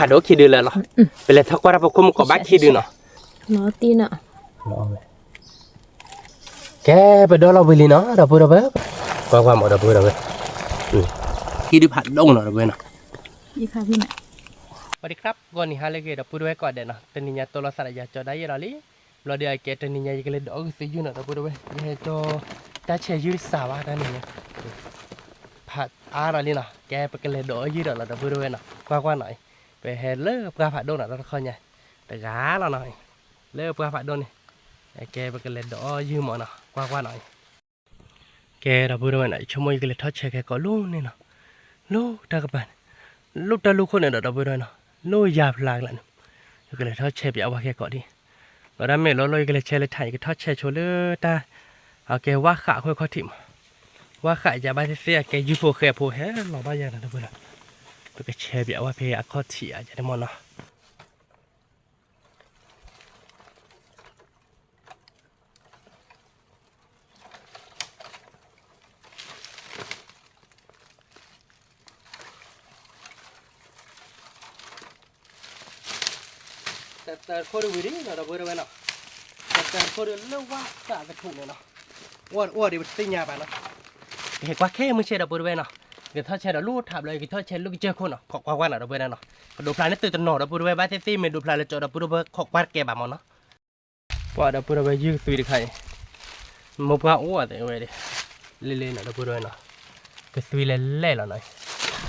ဖးဒိၣ်ခံဒုလၢာ်လီၤ. ပလဲၤထီၣ်ကွၢ်တၢ်ဖိခိၣ်မုၢ်ကီးဘၣ်ခံဒုနီၤ. ကဲ ပဒီလီၤဝံၤလံနီၤ ဒီပုၢ်ဒီဝဲၢ်, ကွၢ်ကွၢ်မး ဒီပုၢ်ဒီဝဲၢ်, ခံဒုဖးဒိၣ်နီၤ ဒီပုၢ်ဝဲၢ်နီၤ. စဝၤစဒီခရၣ် ဂီၤနံၤဟါလၢအဂ့ၤ ဒီပုၢ်ဒီဝဲၢ်ကိးဂၤဒဲးနီၤ, တနံၤညါတိၢ်လီၤသးဒီးယၤကၠီဒၣ်ယဲၢ်လီၤလံ. ဘျီဒီးအကဲတနံၤညါ ယကလဲၤဒိးအီၣ်ဂုာ်သုယုၢ်နီၤ ဒီပုၢ်ဒီဝဲၢ်, ယဟဲကၠီတၢ်ဆဲးယုၢ်တစးဘၣ်တၢ်န့ၣ်န့ၣ်, ဖးအါထီၣ်လံနီၤ. ကဲ ပကလဲၤဒိးအီၣ်ယုၢ်ဒီးလီၤ ဒီပုၢ်ဒီဝဲၢ်နီၤ, ကွၢ်ကွၢ်နီၤအံၤ, ပဟဲလၢပှၢ်ဖးဒိၣ်နီၤ တၢ်တခီညါ, တဂၤလီၤနီၤ, လၢပှၢ်ဖးဒိၣ်န့ၣ်, ကဲ ပကလဲၤဒိးအီၣ်ယုၢ်မးနီၤ ကွၢ်ကွၢ်နီၤအံၤ. ကဲ ဒီပုၢ်ဒီဝဲၢ်နီၤ, ယဆိကမိၣ်ယကလဲၤထီၣ်ဆဲးခဲကိာ်လၢန့ၣ်နီၤ, လၢတၢ်ကပၤန့ၣ်, လၢတၢ်လူၢ်ခိၣ်န့ၣ်ဒီး ဒီပုၢ်ဒီဝဲၢ်နီၤ, လၢယၤဖျါကလးန့ၣ်, ယကလဲၤထီၣ်ဆဲးပၠးဝဲခဲကိာ်ဒံး, ဒီးတၢ်မ့ၢ်လီၤလီၤ ယကလဲၤဆဲးလၢထး ယကထီၣ်ဆဲးဆိလၢတၢ်, အကဲဝၣ်ဃးအခိၣ်အခီၣ်ထံးမး, ဝၣ်ဃးယၤဘၣ်သ့ၣ်သ့ၣ် အကဲယုၢ်ဖိဃဲဖိဟဲလီၤဘၣ်ယၤနီၤ ဒီပုၢ်ဒီဝဲၢ်, ပကဆဲးပၠးဝဲဖဲအခီၣ်ထံးအါန့ၣ်မးနီၤ. တၢ်တခိၣ်တဝံၤဒံးနီၤ ဒီပုၢ်ဒီဝဲၢ်နီၤ, တၢ်တခိၣ်ဒံးလၢဝၣ်ဃးသထူၣ်န့ၣ်နီၤ, အိၣ်အိၣ်ဒံးပတသ့ၣ်ညါဘၣ်နီၤ, ကဟဲကွၢ်ခဲမုၢ်ဆ့ၣ် ဒီပုၢ်ဒီဝဲၢ်နီၤ, ယကထီၣ်ဆဲးဒီးလၢထးဘျီ ယကထီၣ်ဆဲးလၢကစၢၢ်ခိၣ်နီၤ, ခိးကွၢ်ကွၢ်နီၤ ဒီပုၢ်ဒီဝဲၢ်နီၤ, ကဒိးဖျါန့ၢ်သုတနီၤ ဒီပုၢ်ဒီဝဲၢ် ဘၣ်သ့ၣ်သ့ၣ်မ့ၢ်ဒိးဖျါလၢကၠီ ဒီပုၢ်ဒီဝဲၢ်ခိးကွၢ်တကဲဘၣ်မးနီၤ. ပှၤဒီပုၢ်ဒီဝဲၢ် ယုၢ်ကသွံတခါအံၤ, မိၢ်ပှၢ်အိၣ်အသးဝဲဒၣ်, လ့လ့နီၤ ဒီပုၢ်ဒီဝဲၢ်နီၤ, ကသွံလဲၤလဲၣ်လီၤနီၤ,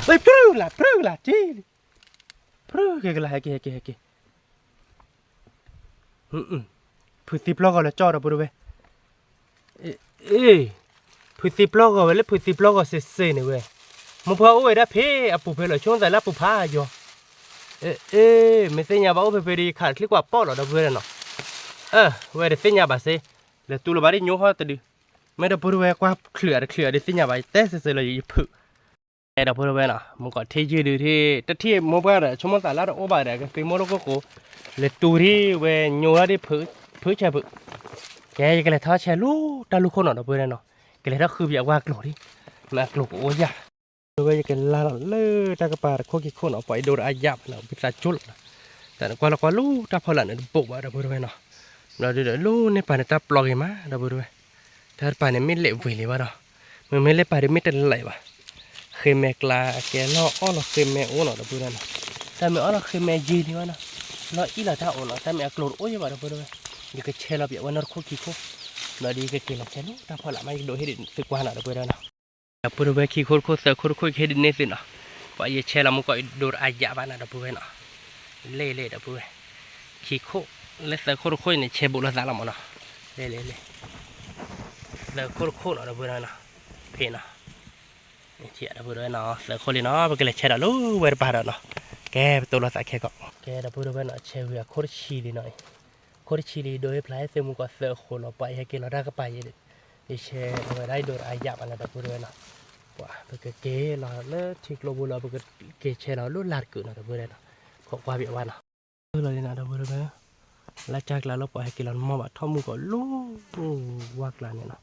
ဖုလၢ်ဖုလၢ်က့ၤလံ, ဖုက့ၤကလၢ် ဟဲက့ၤ ဟဲက့ၤ ဟဲက့ၤ ဖုသံပျီၢ်ဂီၤလၢကၠီ ဒီပုၢ်ဒီဝဲၢ်, အ့, ဖုသံပျီၢ်ဂီၤဝဲလၢ ဖုသံပျီၢ်ဂီၤစ့စ့န့ၣ်ဝဲ, မိၢ်ပှၢ်အိၣ်ဝဲဒၣ်ဖဲအပူၤဖဲလီၤ ဆိသးလၢအပူၤဖးယီၤ, အ့, မ့ၢ်သ့ၣ်ညါဘၣ်အိၣ်ဖဲဖဲဒီး ယခးတချံကွၢ်ပီၣ်လီၤ ဒီပုၢ်ဒီဝဲၢ်နီၤ, အဝဲတသ့ၣ်ညါဘၣ်စ့, လဲၤတူၢ်လီၤဘၣ်ဒ်ညိဟီတဒု, မ့ၢ်ဒီပုၢ်ဒီဝဲၢ် ကွၢ်ချုးအတချုးအီၤ တသ့ၣ်ညါဘၣ်တဲစ့စ့လီၤ ယဖု ကဲ ဒီပုၢ်ဒီဝဲၢ်နီၤ, မုၢ်ကီးထံၣ်ယုၢ်ဒုးထံၣ် တထံၣ်မိၢ်ပှၢ်ဒီး ဆိကမိၣ်သးလၢတအိၣ်ဘၣ်ဒီး ကသံမိၢ်တကိၢ်ကိၢ်, လဲၤတူၢ်ထံၣ်ဝဲညိလီၤဒ် ဖုဆဲးဖု, ကဲ ယကလဲၤထီၣ်ဆဲးလၢတၢ်လူၢ်ခိၣ်နီၤ ဒီပုၢ်ဒီဝဲၢ်နီၤ, ကလဲၤထီၣ်ဃုပၠးဝဲအကျိၤဒံး, မ့ၢ်အကျိၤကအိၣ်ယၤ ဒီပုၢ်ဒီဝဲၢ် ယကလါလီၤလၢတၢ်ကပၤတခိၣ်ခံခိၣ်နီၤ, ပှၤအံၤဒိးတအါယၣ်ဘၣ်နီၤ, ပသးကၠိလီၤ, တၢ်န့ၣ်ကွၢ်လီၤကွၢ်လၢတၢ်ဖီလာ်န့ၣ်တဘိးဘၣ် ဒီပုၢ်ဒီဝဲၢ်နီၤ, ဒီးဒုးဒီးလၢန့ၣ်ပၤန့ၣ် တၢ်ပျီဂ့ၤမး ဒီပုၢ်ဒီဝဲၢ်, တၢ်တပၤန့ၣ်မ့ၢ်လဲၤဝံၤလံဘၣ်ဒီး, မ့မ့ၢ်လၢပၤဒုးမ့ၢ်တလဲၤဘၣ်, ဃ့မဲာ်ကျါ ကဲလီၤအီၣ်လီၤဃ့မဲာ်အိၣ်နီၤ ဒီပုၢ်ဒီဝဲၢ်နီၤ, တၢ်မ့ၢ်အီၣ်လီၤဃ့မဲာ်ယံာ်လံဘၣ်နီၤ, လီၤအံၣ်လီၤတၢ်အိၣ်နီၤ, တၢ်မ့ၢ်အကျိၤတအိၣ်ယဲဘၣ် ဒီပုၢ်ဒီဝဲၢ်, ယကဆဲးလီၤပၠးဝဲနီတခိၣ်ခံခိၣ်, ဘျီဒီးယကက့ၤလီၤဆဲးလၢတၢ်ဖီလာ်မး ယကဒိးဟ့ၣ်ဒုးသုကွၢ်နီၤ ဒီပုၢ်ဒီဝဲၢ်နီၤ ဒီပုၢ်ဒီဝဲၢ် ခံခိၣ်တခိၣ်သၢခိၣ်တခိၣ် ယကဟ့ၣ်ဒုးန့ၢ်သုနီၤ, ပှၤယဆဲးလီၤမုၢ်ကီးအံၤဒိးတအါယၣ်ဘၣ်နီၤ ဒီပုၢ်ဝဲၢ်နီၤ, လဲၣ်လဲၣ် ဒီပုၢ်ဝဲၢ်, ခံခိၣ်, လၢသၢခိၣ်တခိၣ်အံၤန့ၣ် ဆဲးဘူးလိာ်သးလီၤမးနီၤ, လဲၣ်လဲၣ်လဲၣ်, သၢခိၣ်တခိၣ်နီၤ ဒီပုၢ်ဝဲၢ်နီၤ, ဖဲနီၤ, ဒီပုၢ်ဝဲၢ်နီၤ သၢခိၣ်လံနီၤ ပကလဲၤဆဲးဒီးလၢဝဲတပၤဒီးနီၤ, ကဲ ပတိၢ်လိာ်သးခဲကီး, ကဲ ဒီပုၢ်ဝဲၢ်နီၤ ဆဲးဝံၤအခိၣ်တဆံလံနီၤ, အခိၣ်တဆံလံ ဒိးဟ့ၣ်ဖျါဟ့ၣ်သုမုၢ်ကီးသၢအဃိလီၤ, ပှၤအံၤဟဲက့ၤလီၤတၢ်ကပၤယဲၢ်ဒီး, ယဆဲးလီၤဝဲဒၣ်အံၤဒိးတအါယၣ်ဘၣ်နီၤ ဒီပုၢ်ဝဲၢ်နီၤ, ပှၤ ပကက့ၤလီၤလၢထံကျိပူၤလီၤ ပကက့ၤဆဲးလီၤလၢလၢ်တကုးနီၤ ဒီပုၢ်ဝဲၢ်နီၤ, ခိးကွၢ်ဘၣ်ဝဲနီၤ, လီၤလံနီၤ ဒီပုၢ်ဝဲၢ်, လၢကၢ်ကျါလၢပှၤဟဲက့ၤလီၤနမီၢ်ဘၣ်ထီၣ်မုၢ်ကီးလၢ ဝါကျါန့ၣ်နီၤ,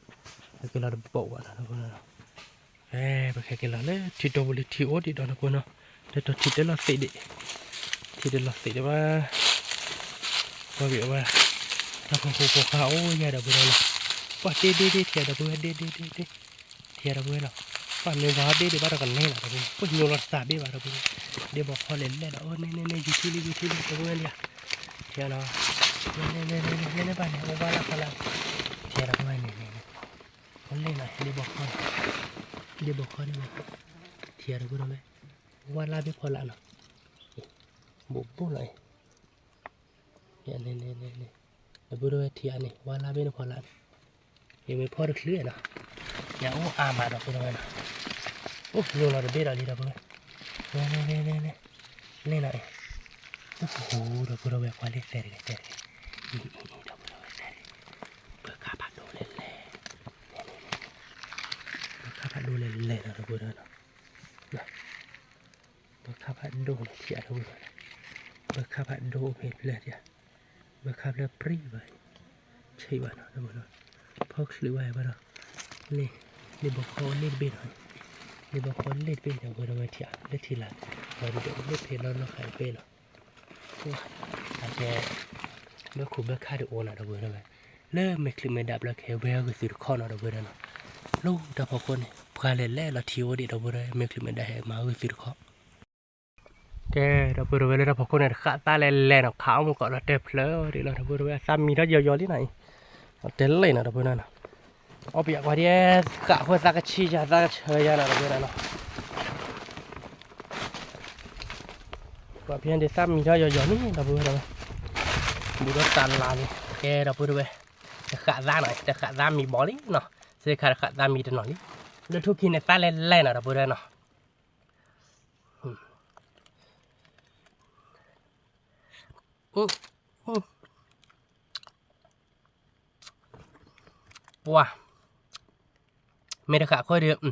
ဟဲက့ၤလီၤတဘိးဘၣ်နီၤ ဒီပုၢ်ဝဲၢ်နီၤ ပကဟဲက့ၤလီၤလၢထံတီပူၤလံ ထံအိၣ်ဒံးဒီးနကွၢ်နီၤ, တၢ်တီထံတလီၤသ့ၣ်ဒံး, ထံတလီၤသ့ၣ်ဒံးဘၣ်, ကွၢ်ဘၣ်ဝဲ, တၢ်ဖီခိၣ်ဖိဃါအိၣ်ယၤဒီပုၢ်ဝဲၢ်နီၤ, ကွၢ်ဒ့ဒ့ဒ့ထံဒီပုၢ်ဝဲၢ် ဒ့ဒ့ဒ့ဒ့, ထံဒီပုၢ်ဝဲၢ်နီၤ, ကွၢ်မ့ၢ်ဝါဒ့ဒ့ဘၣ်ဒီးကန့ၢ်လီၤဒီပုၢ်ဝဲၢ်, ကွၢ်ညိလီၤတစးဘ့ၣ်ဘၣ်ဒီပုၢ်ဝဲၢ်, ဒ့ဘီခီလဲၤလဲၣ်ဒီး အၢ န့ၣ်န့ၣ်န့ၣ် ယူၤထံလံ ယူၤထံလံ ဒီပုၢ်ဝဲၢ်လံ, ထံနီၤ, န့ၣ်န့ၣ်န့ၣ်န့ၣ် န့ၣ်န့ၣ်ဘၣ်န့ၣ် အိၣ်ဝါလၢဖီလာ်, ထံဒီပုၢ်ဝဲၢ်န့ၣ်န့ၣ် အိၣ်လဲၣ်နီၤ ဒ့ဘီခီ, ဒ့ဘီခီန့ၣ်, ထံဒီပုၢ်ဝဲၢ်, ဝါလၢဘ့ၣ်ဖီလာ်နီၤ, ဘူးဘူးနီၤ, န့ၣ်န့ၣ်န့ၣ်, ဒီပုၢ်ဝဲၢ်ထံအါန့ၣ် ဝါလၢဘ့ၣ်န့ၣ်ဖီလာ်န့ၣ်, ယမ့ၢ်ဖီတချုးနီၤ, ယအိၣ်အါမးဒီပုၢ်ဝဲၢ်နီၤ, အိၣ်ညိလီၤတဘ့ၣ်ဒီးလံဒီပုၢ်ဝဲၢ်, န့ၣ်န့ၣ်န့ၣ်န့ၣ်, န့ၣ်နီၤအံၤ, အိၣ်ဟူဒီပုၢ်ဝဲၢ် ကွၢ်လၢသဲတဂ့ၤ သဲတဂ့ၤ, အံၤအံၤအံၤ ဒီပုၢ်ဝဲၢ်သဲတဂ့ၤ, ဘၢခါဖးဒိၣ်လဲၣ်လဲၣ်, န့ၣ်န့ၣ်န့ၣ်, ဘၢခါဖးဒိၣ်လဲၣ်လဲၣ်ဒီပုၢ်ဝဲၢ်နီၤ ဘၢခါဖးဒိၣ်န့ၣ် ထံအါဒီပုၢ်ဝဲၢ်, ဘၢခါဖးဒိၣ်ဖဲဖျၢၣ်ထံ, ဘၢခါဖျၢၣ်ပြံဘၣ်, ဆံးဘၣ်နီၤ ဒီပုၢ်ဝဲၢ်, ဖီချုးဘၣ်ဘၣ်ဒီး, လ့ၣ်ဘီခီလ့ၣ်တဘ့ၣ်နီၤ, လ့ၣ်ဘီခီလ့ၣ်တဘ့ၣ်ဒီပုၢ်ဝဲၢ်ထံအါ လၢထံလာ်, ဒီးဒ်ဒီးလ့ၣ်ဖဲလီၤလီၤဃာ်တဘ့ၣ်နီၤ အကဲ လၢခိၣ်ဘၢခါဒံးအိၣ်နီၤ ဒီပုၢ်ဝဲၢ်, လၢမဲာ်ချံမဲာ်ဒါဘျီကဟဲဝဲအဂုာ်သုတခီနီၤ ဒီပုၢ်ဝဲၢ်နီၤ, လၢတၢ်ဖီခိၣ်န့ၣ် ပှၤလဲၤလဲၤလီၤထံအိၣ်ဒံး ဒီပုၢ်ဝဲၢ်, မဲာ်ချံမဲာ်ဒါဟဲမၤဂုာ်သုတခီ ကဲ ဒီပုၢ်ဝဲၢ် လၢတၢ်ဖီခိၣ်န့ၣ် တဃၣ်သးလဲၤလဲၤနီၤ, ခးအီၣ်မူကီးလီၤတဲာ်ဖျၢၣ်ဒံးလီၤ ဒီပုၢ်ဝဲၢ်, အသးမံထီၣ်ယီၤယီၤလံနီၤအံၤ, တဲလံနီၤ ဒီပုၢ်ဝဲၢ်နီၤ, အီၣ်ပယီၤကွၢ်ဒ် ဃၣ်ဃိသးကဆံယၤသးကဆၢယၤနီၤ ဒီပုၢ်ဝဲၢ်နီၤ, ကွၢ်ဖဲဒ်သးမံထီၣ်ယီၤယီၤန့ၣ် ဒီပုၢ်ဝဲၢ်နီၤ, ဘူးဒီးတၢ်လါလံ, ကဲ ဒီပုၢ်ဝဲၢ်, တဃၣ်သးနီၤ တဃၣ်သးမံဘီလံနီၤ, စ့ခါတဃၣ်သးမံတနီၤလံ, လၢထူခံန့ၣ် သးလဲၤလဲၤနီၤ ဒီပုၢ်ဝဲၢ်နီၤ ပှၤ မ့ၢ်တဃၣ်ဃိဒီး လီၤတ့ၢ်နီၤ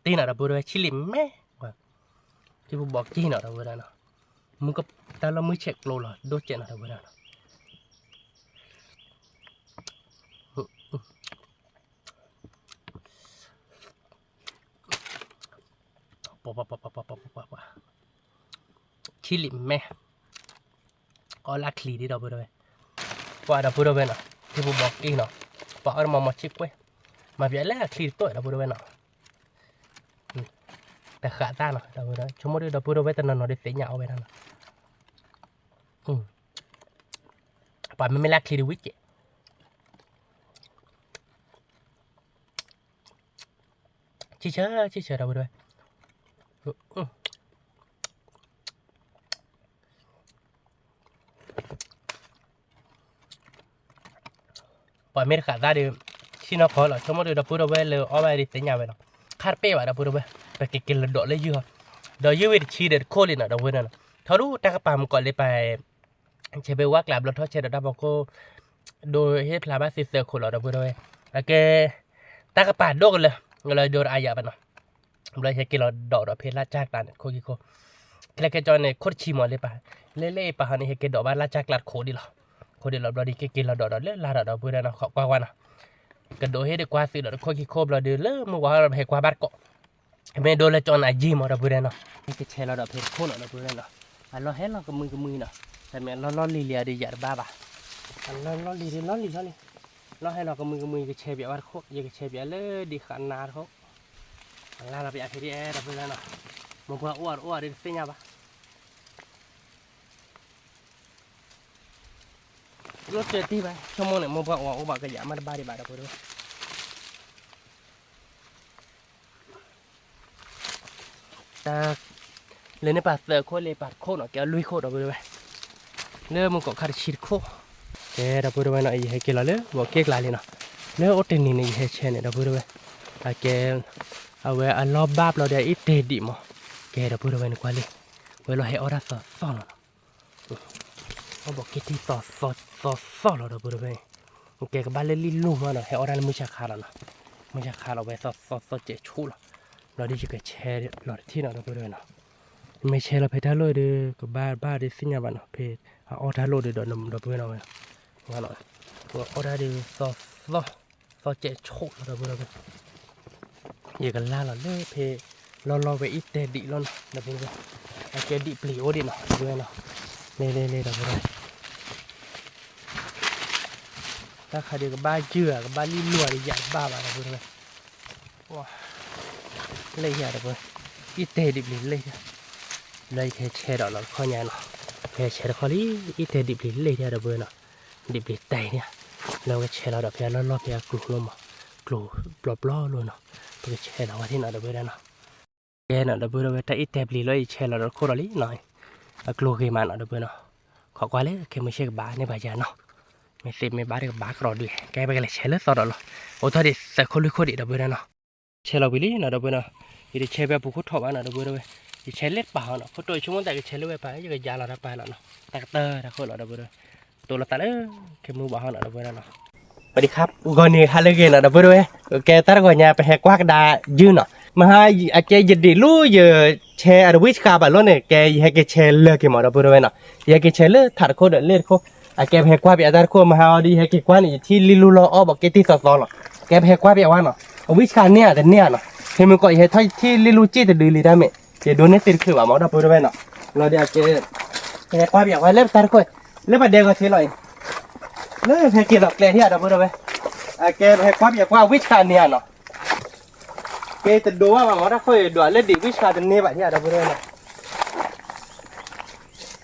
ဒီပုၢ်ဝဲၢ်, ဆံးလံာ်မဲ, ထံဖိဘီက့ၢ်နီၤ ဒီပုၢ်ဝဲၢ်နီၤ, မုၢ်ကတၢၢ်လီၤမုၢ်ဆဲးကျိလီၤ ဒိၣ်စဲးနီၤ ဒီပုၢ်ဝဲၢ်နီၤ ပှၤ ဆံးလံာ်မဲ, အီၣ်လၢချံဒ် ဒီပုၢ်ဝဲၢ်, ပှၤ ဒီပုၢ်ဝဲၢ်နီၤ, ထံဖိဘီက့ၢ်နီၤ, ပှၤအီၣ်တမၤမၤဆံးကွဲ, မၤပျဲလၢအချံတတိၢ် ဒီပုၢ်ဝဲၢ်နီၤ, တဃၣ်သးနီၤ ဒီပုၢ်ဝဲၢ်, ဆိကမိၣ်ဒီး ဒီပုၢ်ဝဲၢ်တနီၤနီၤဒီးသ့ၣ်ညါအီၣ်ဝဲဒၣ်နီၤ, ပှၤမ့မ့ၢ်လၢအချံဒီးဝံၣ်ကဲး ဆံၣ်ဆၢ ဆံၣ်ဆၢ ဒီပုၢ်ဝဲၢ်, ပှၤမ့ၢ်တဃၣ်သးဒီး ဆံၣ်နီၢ်ခီလီၤ, ဆိကမိၣ်ဒီး ဒီပုၢ်ဝဲၢ်လၢအီၣ်ဘၣ်ဒီးသ့ၣ်ညါဝဲလီၤ, ခါတပ့ၢ်ဘၣ် ဒီပုၢ်ဝဲၢ်, ပကက့ၤလီၤဒိးလၢယုၢ်ဟီ, ဒီးယုၢ်ဝံၤတဆံဒီးတခိၣ်လံနီၤ ဒီပုၢ်ဝဲၢ်နီၤ, ထီဒူတၢ်ကပၤမုၢ်ကီးလၢပ ဆဲးဘ့ဝါကျးဘျီထီၣ်ဆဲးဒီးတၢ်ဖီခိၣ်, ဒိးဟ့ၣ်ဖျါဘၣ်သုသၢခိၣ်လီၤ ဒီပုၢ်ဝဲၢ်, အကဲ တၢ်ကပၤဒိၣ်ကလၢာ်, လၢဒိးတအါယၤဘၣ်နီၤ, ဘျီဟဲက့ၤလီၤဒိးဒီးဖဲလါကၢ်ကျါန့ၣ် ခိၣ်ခံခိၣ်, ခဲလၢာ်ခဲဆ့န့ၣ် ခိၣ်တဆံမးလၢပၢ်, လၢလၢပၢ်ဟီန့ၣ် ဟဲက့ၤဒိးဘၣ်လါကၢ်ကျါတခိၣ်ဒံးလီၤ, ခိၣ်ဒံးလီၤဘျီဒီး က့ၤက့ၤလီၤဒိးဒီးလၢလါဒီး ဒီပုၢ်ဝဲၢ်နီၤ, ကွၢ်ကွၢ်နီၤ, ကဒိးဟ့ၣ်ဒီးကွၢ်သုးဒီးတခိၣ်ခံခိၣ်ဘျီဒီး လၢမုၢ်ဝါဟီဒီးပဟဲကွၢ်ဘၣ်တကိး မ့ၢ်ဒိလၢကၠီနၤယံၤမး ဒီပုၢ်ဝဲၢ်နီၤ, ကဆဲးလီၤဒီးဖဲတခိၣ်နီၤ ဒီပုၢ်ဝဲၢ်နီၤ, အလီၢ်ဟဲလီၤကမှံကမှံနီၤ, တမ့ၢ်အလီၢ်လီၢ်လံၤလံၤအဒုးယၤတဘၣ်ဘၣ်, အလီၢ်လီၢ်လံၤလံၤလီၢ်လံၤလီၢ်လံၤ, လီၢ်ဟဲလီၤကမှံကမှံ ယကဆဲးပၠးဝဲတခိၣ်, ယကဆဲးပၠးလၢဒံးဃာ်နၤတခိၣ်, အလါလီၤပၠးဖဲဒ်အဲ ဒီပုၢ်ဝဲၢ်နီၤ, မိၢ်ပှၢ်အိၣ်အတအိၣ်အဒုးတသ့ၣ်ညါဘၣ် လီၤတဲာ်တ့ၢ်ဘၣ် ဆိကမိၣ်န့ၣ် မိၢ်ပှၢ်အိၣ်ဘၣ်ကယၤမးတဘၣ်ဒံးဘၣ် ဒီပုၢ်ဝဲၢ်, တၢ် လၢန့ၣ်ပာ်သၢခိၣ်လၢပာ်တခိၣ်နီၤ ကဲအလွံၢ်ခိၣ် ဒီပုၢ်ဝဲၢ်, လၢမုၢ်ကီးခါတဆံတခိၣ်, ကဲ ဒီပုၢ်ဝဲၢ်နီၤ ယဟဲက့ၤလီၤလၢဘီးက့ၢ်ကျါလံနီၤ, လၢအိၣ်တနံၤန့ၣ် ယဟဲဆဲးန့ၣ် ဒီပုၢ်ဝဲၢ်, အကဲ အဝဲအလီၢ်ဘၣ်ဘျီဒီးအအံၣ်တဲာ်ဒံးမး, ကဲ ဒီပုၢ်ဝဲၢ်န့ၣ်ကွၢ်လံ, ဝဲလီၤဟဲအီၣ်တၢ်သီသီလီၤနီၤ အီၣ်ဘီးက့ၢ်တံၢ်သီသီသီလီၤ ဒီပုၢ်ဝဲၢ်, ကဲကဘၣ်လၢလံလိၢ်မးနီၤ ဟဲအီၣ်တၢ်လၢမုၢ်ဆါခါလီၤနီၤ, မုၢ်ဆါခါလီၤဝဲသီသီသီစဲးဆူၣ်လီၤ, ဘျီဒီးယကဆဲးလီၤတထံၣ်နီၤ ဒီပုၢ်ဝဲၢ်နီၤ, မ့ၢ်ဆဲးလီၤဖဲတၢ်လီၢ်ဒီး ကဘၣ်ဘၣ်ဒီးသ့ၣ်ညါဘၣ်နီၤ ဖဲအအီၣ်တၢ်လိၣ်ဒီး ဒီပုၢ်ဝဲၢ်နီၤဝဲ, အီၣ်တၢ်ဒီးသီသီ သီစဲးဆူၣ်လီၤ ဒီပုၢ်ဝဲၢ် ယကလါလီၤလၢဖဲ လီၢ်လီၢ်ဝဲအံၣ်တဲာ်ဒံးလီၤနီၤ ဒီပုၢ်ဝဲၢ်, အကဲဒံးပျံၤအိၣ်ဒံးနီၤ ဒီပုၢ်ဝဲၢ်နီၤ, လဲၤလဲၤလဲၤ ဒီပုၢ်ဝဲၢ်, တၢ်ခါဒီးကဘၣ်ယုၢ်ဧါ ကဘၣ်လံလိၢ်ဧါဒီးယၤတဘၣ်ဘၣ် ဒီပုၢ်ဝဲၢ်, လၢယၤ ဒီပုၢ်ဝဲၢ်, အံၣ်တဲာ်ဒံးပျံၤလၢယၤ, လၢယကဟဲဆဲးဒီးလီၤတခီညါနီၤ, ကဟဲဆဲးတခီလံ, အံၣ်တဲာ်ဒံးပျံၤလၢယၤ ဒီပုၢ်ဝဲၢ်နီၤ, ဒံးပျံၤတဲာ်န့ၣ်, လၢကဆဲးလီၤဒီးဖဲအလီၢ်လီၢ်ဖဲအကျိၤလိၤမး, ကျိၤပျီပျီလိၤနီၤ, ပကဆဲးလီၤဝဲဒၣ်နီၤ ဒီပုၢ်ဝဲၢ်နီၤ, ကဲနီၤ ဒီပုၢ်ဝဲၢ် တၢ်အံၣ်တဲာ်ပျံၤလီၤ ယဆဲးလီၤဒီးတခိၣ်ဒီးလံနီၤ, အကျိၤဂ့ၤမးနီၤ ဒီပုၢ်ဝဲၢ်နီၤ, ခိးကွၢ်လၢခဲမုၢ်ဆ့ၣ်ကဘၣ်န့ၢ်ဘၣ်ယၤနီၤ, မ့ၢ်သ့မ့ၢ်ဘၣ်ဒီးကဘၣ်ကဒီးဒုး, ကဲပကလဲၤဆဲးလၢသီဒီးလီၤ, အိၣ်ထီၣ်ဒံးသၢခိၣ်လွံၢ်ခိၣ်ဒံး ဒီပုၢ်ဝဲၢ်နီၤ ဆဲးလီၤဝံၤလံနီၤ ဒီပုၢ်ဝဲၢ်နီၤ, ယတဆဲးဖဲအပူၤခိၣ်ထီၣ်ဘၣ်နီၤ ဒီပုၢ်ဝဲၢ်, ယဆဲးလၢပၢ်ဟီနီၤ, ခိၣ်တီၢ်ယဆိကမိၣ်သးကဆဲးလၢဝဲပၢ် ယကယါလီၤတၢ်ပၢ်လီၤနီၤ, တၢ်ကတၢၢ်တၢ်ခိၣ်လီၤ ဒီပုၢ်ဝဲၢ်, တိၢ်လီၤသးလၢ ခဲမုၢ်ဘၣ်ဟီနီၤ ဒီပုၢ်ဝဲၢ်နီၤ, ပဒံခါ ဂီၤန့ၣ်ဟါလၢအဂ့ၤနီၤ ဒီပုၢ်ဝဲၢ်, ကဲတၢ်တဂီၤညါ ပဟဲကွၢ်ကဒါယုၢ်နီၤ, မဟါ အကဲယဒံးလူ ယဆဲးအတဝံၣ်ဆှါဘၣ်လိၣ်န့ၣ် ကဲယဟဲက့ၤဆဲးလၢာ်က့ၤမး ဒီပုၢ်ဝဲၢ်နီၤ, ယဟဲက့ၤဆဲးလၢထးတခိၣ်ဒီးလ့ၣ်တခိၣ်, အကဲပဟဲကွၢ်ပယီၤတၢ်တခိၣ် မဟါအီၤဒီး ယဟဲက့ၤကွၢ်န့ၣ် ယထံၣ်လံလူလီၤအီၣ်ဘီးက့တံၢ်သီသီလီၤ, ကဲပဟဲကွၢ်ပယီၤဝဲနီၤ, အဝံၣ်ဆှါန့ၢ်ဧါတန့ၢ်ဧါနီၤ, ခဲမုၢ်ကီးယဟဲထီၣ်ယထံၣ်လံလူစ့ၣ်တဒုလံတၢ်မ့ၢ်, ယဒိးန့ၢ်သ့ၣ်တချုးဘၣ်မး ဒီပုၢ်ဝဲၢ်နီၤ, လီၤဒီးအကဲ ပဟဲကွၢ်ပၠးကွၢ်လၢပတၢ်တခိၣ်, လၢပှၤဒဲကီၢ်ဆ့လီၤအံၤ, လၢဟဲက့ၤလီၤကျဲဒံးဧါ ဒီပုၢ်ဒီဝဲၢ်, အကဲပဟဲကွၢ်ပၠးကွၢ်ဝံၣ်ဆှးန့ၢ်ဧါနီၤ, ကဲတဒိဘၣ်ဘၣ်မ့ၢ်တၢ်ခိၣ်အံၤဒွးလၢဒံးဝံၣ်ဆှးတန့ၢ်ဘၣ်ဒံးဧါ ဒီပုၢ်ဒီဝဲၢ်နီၤ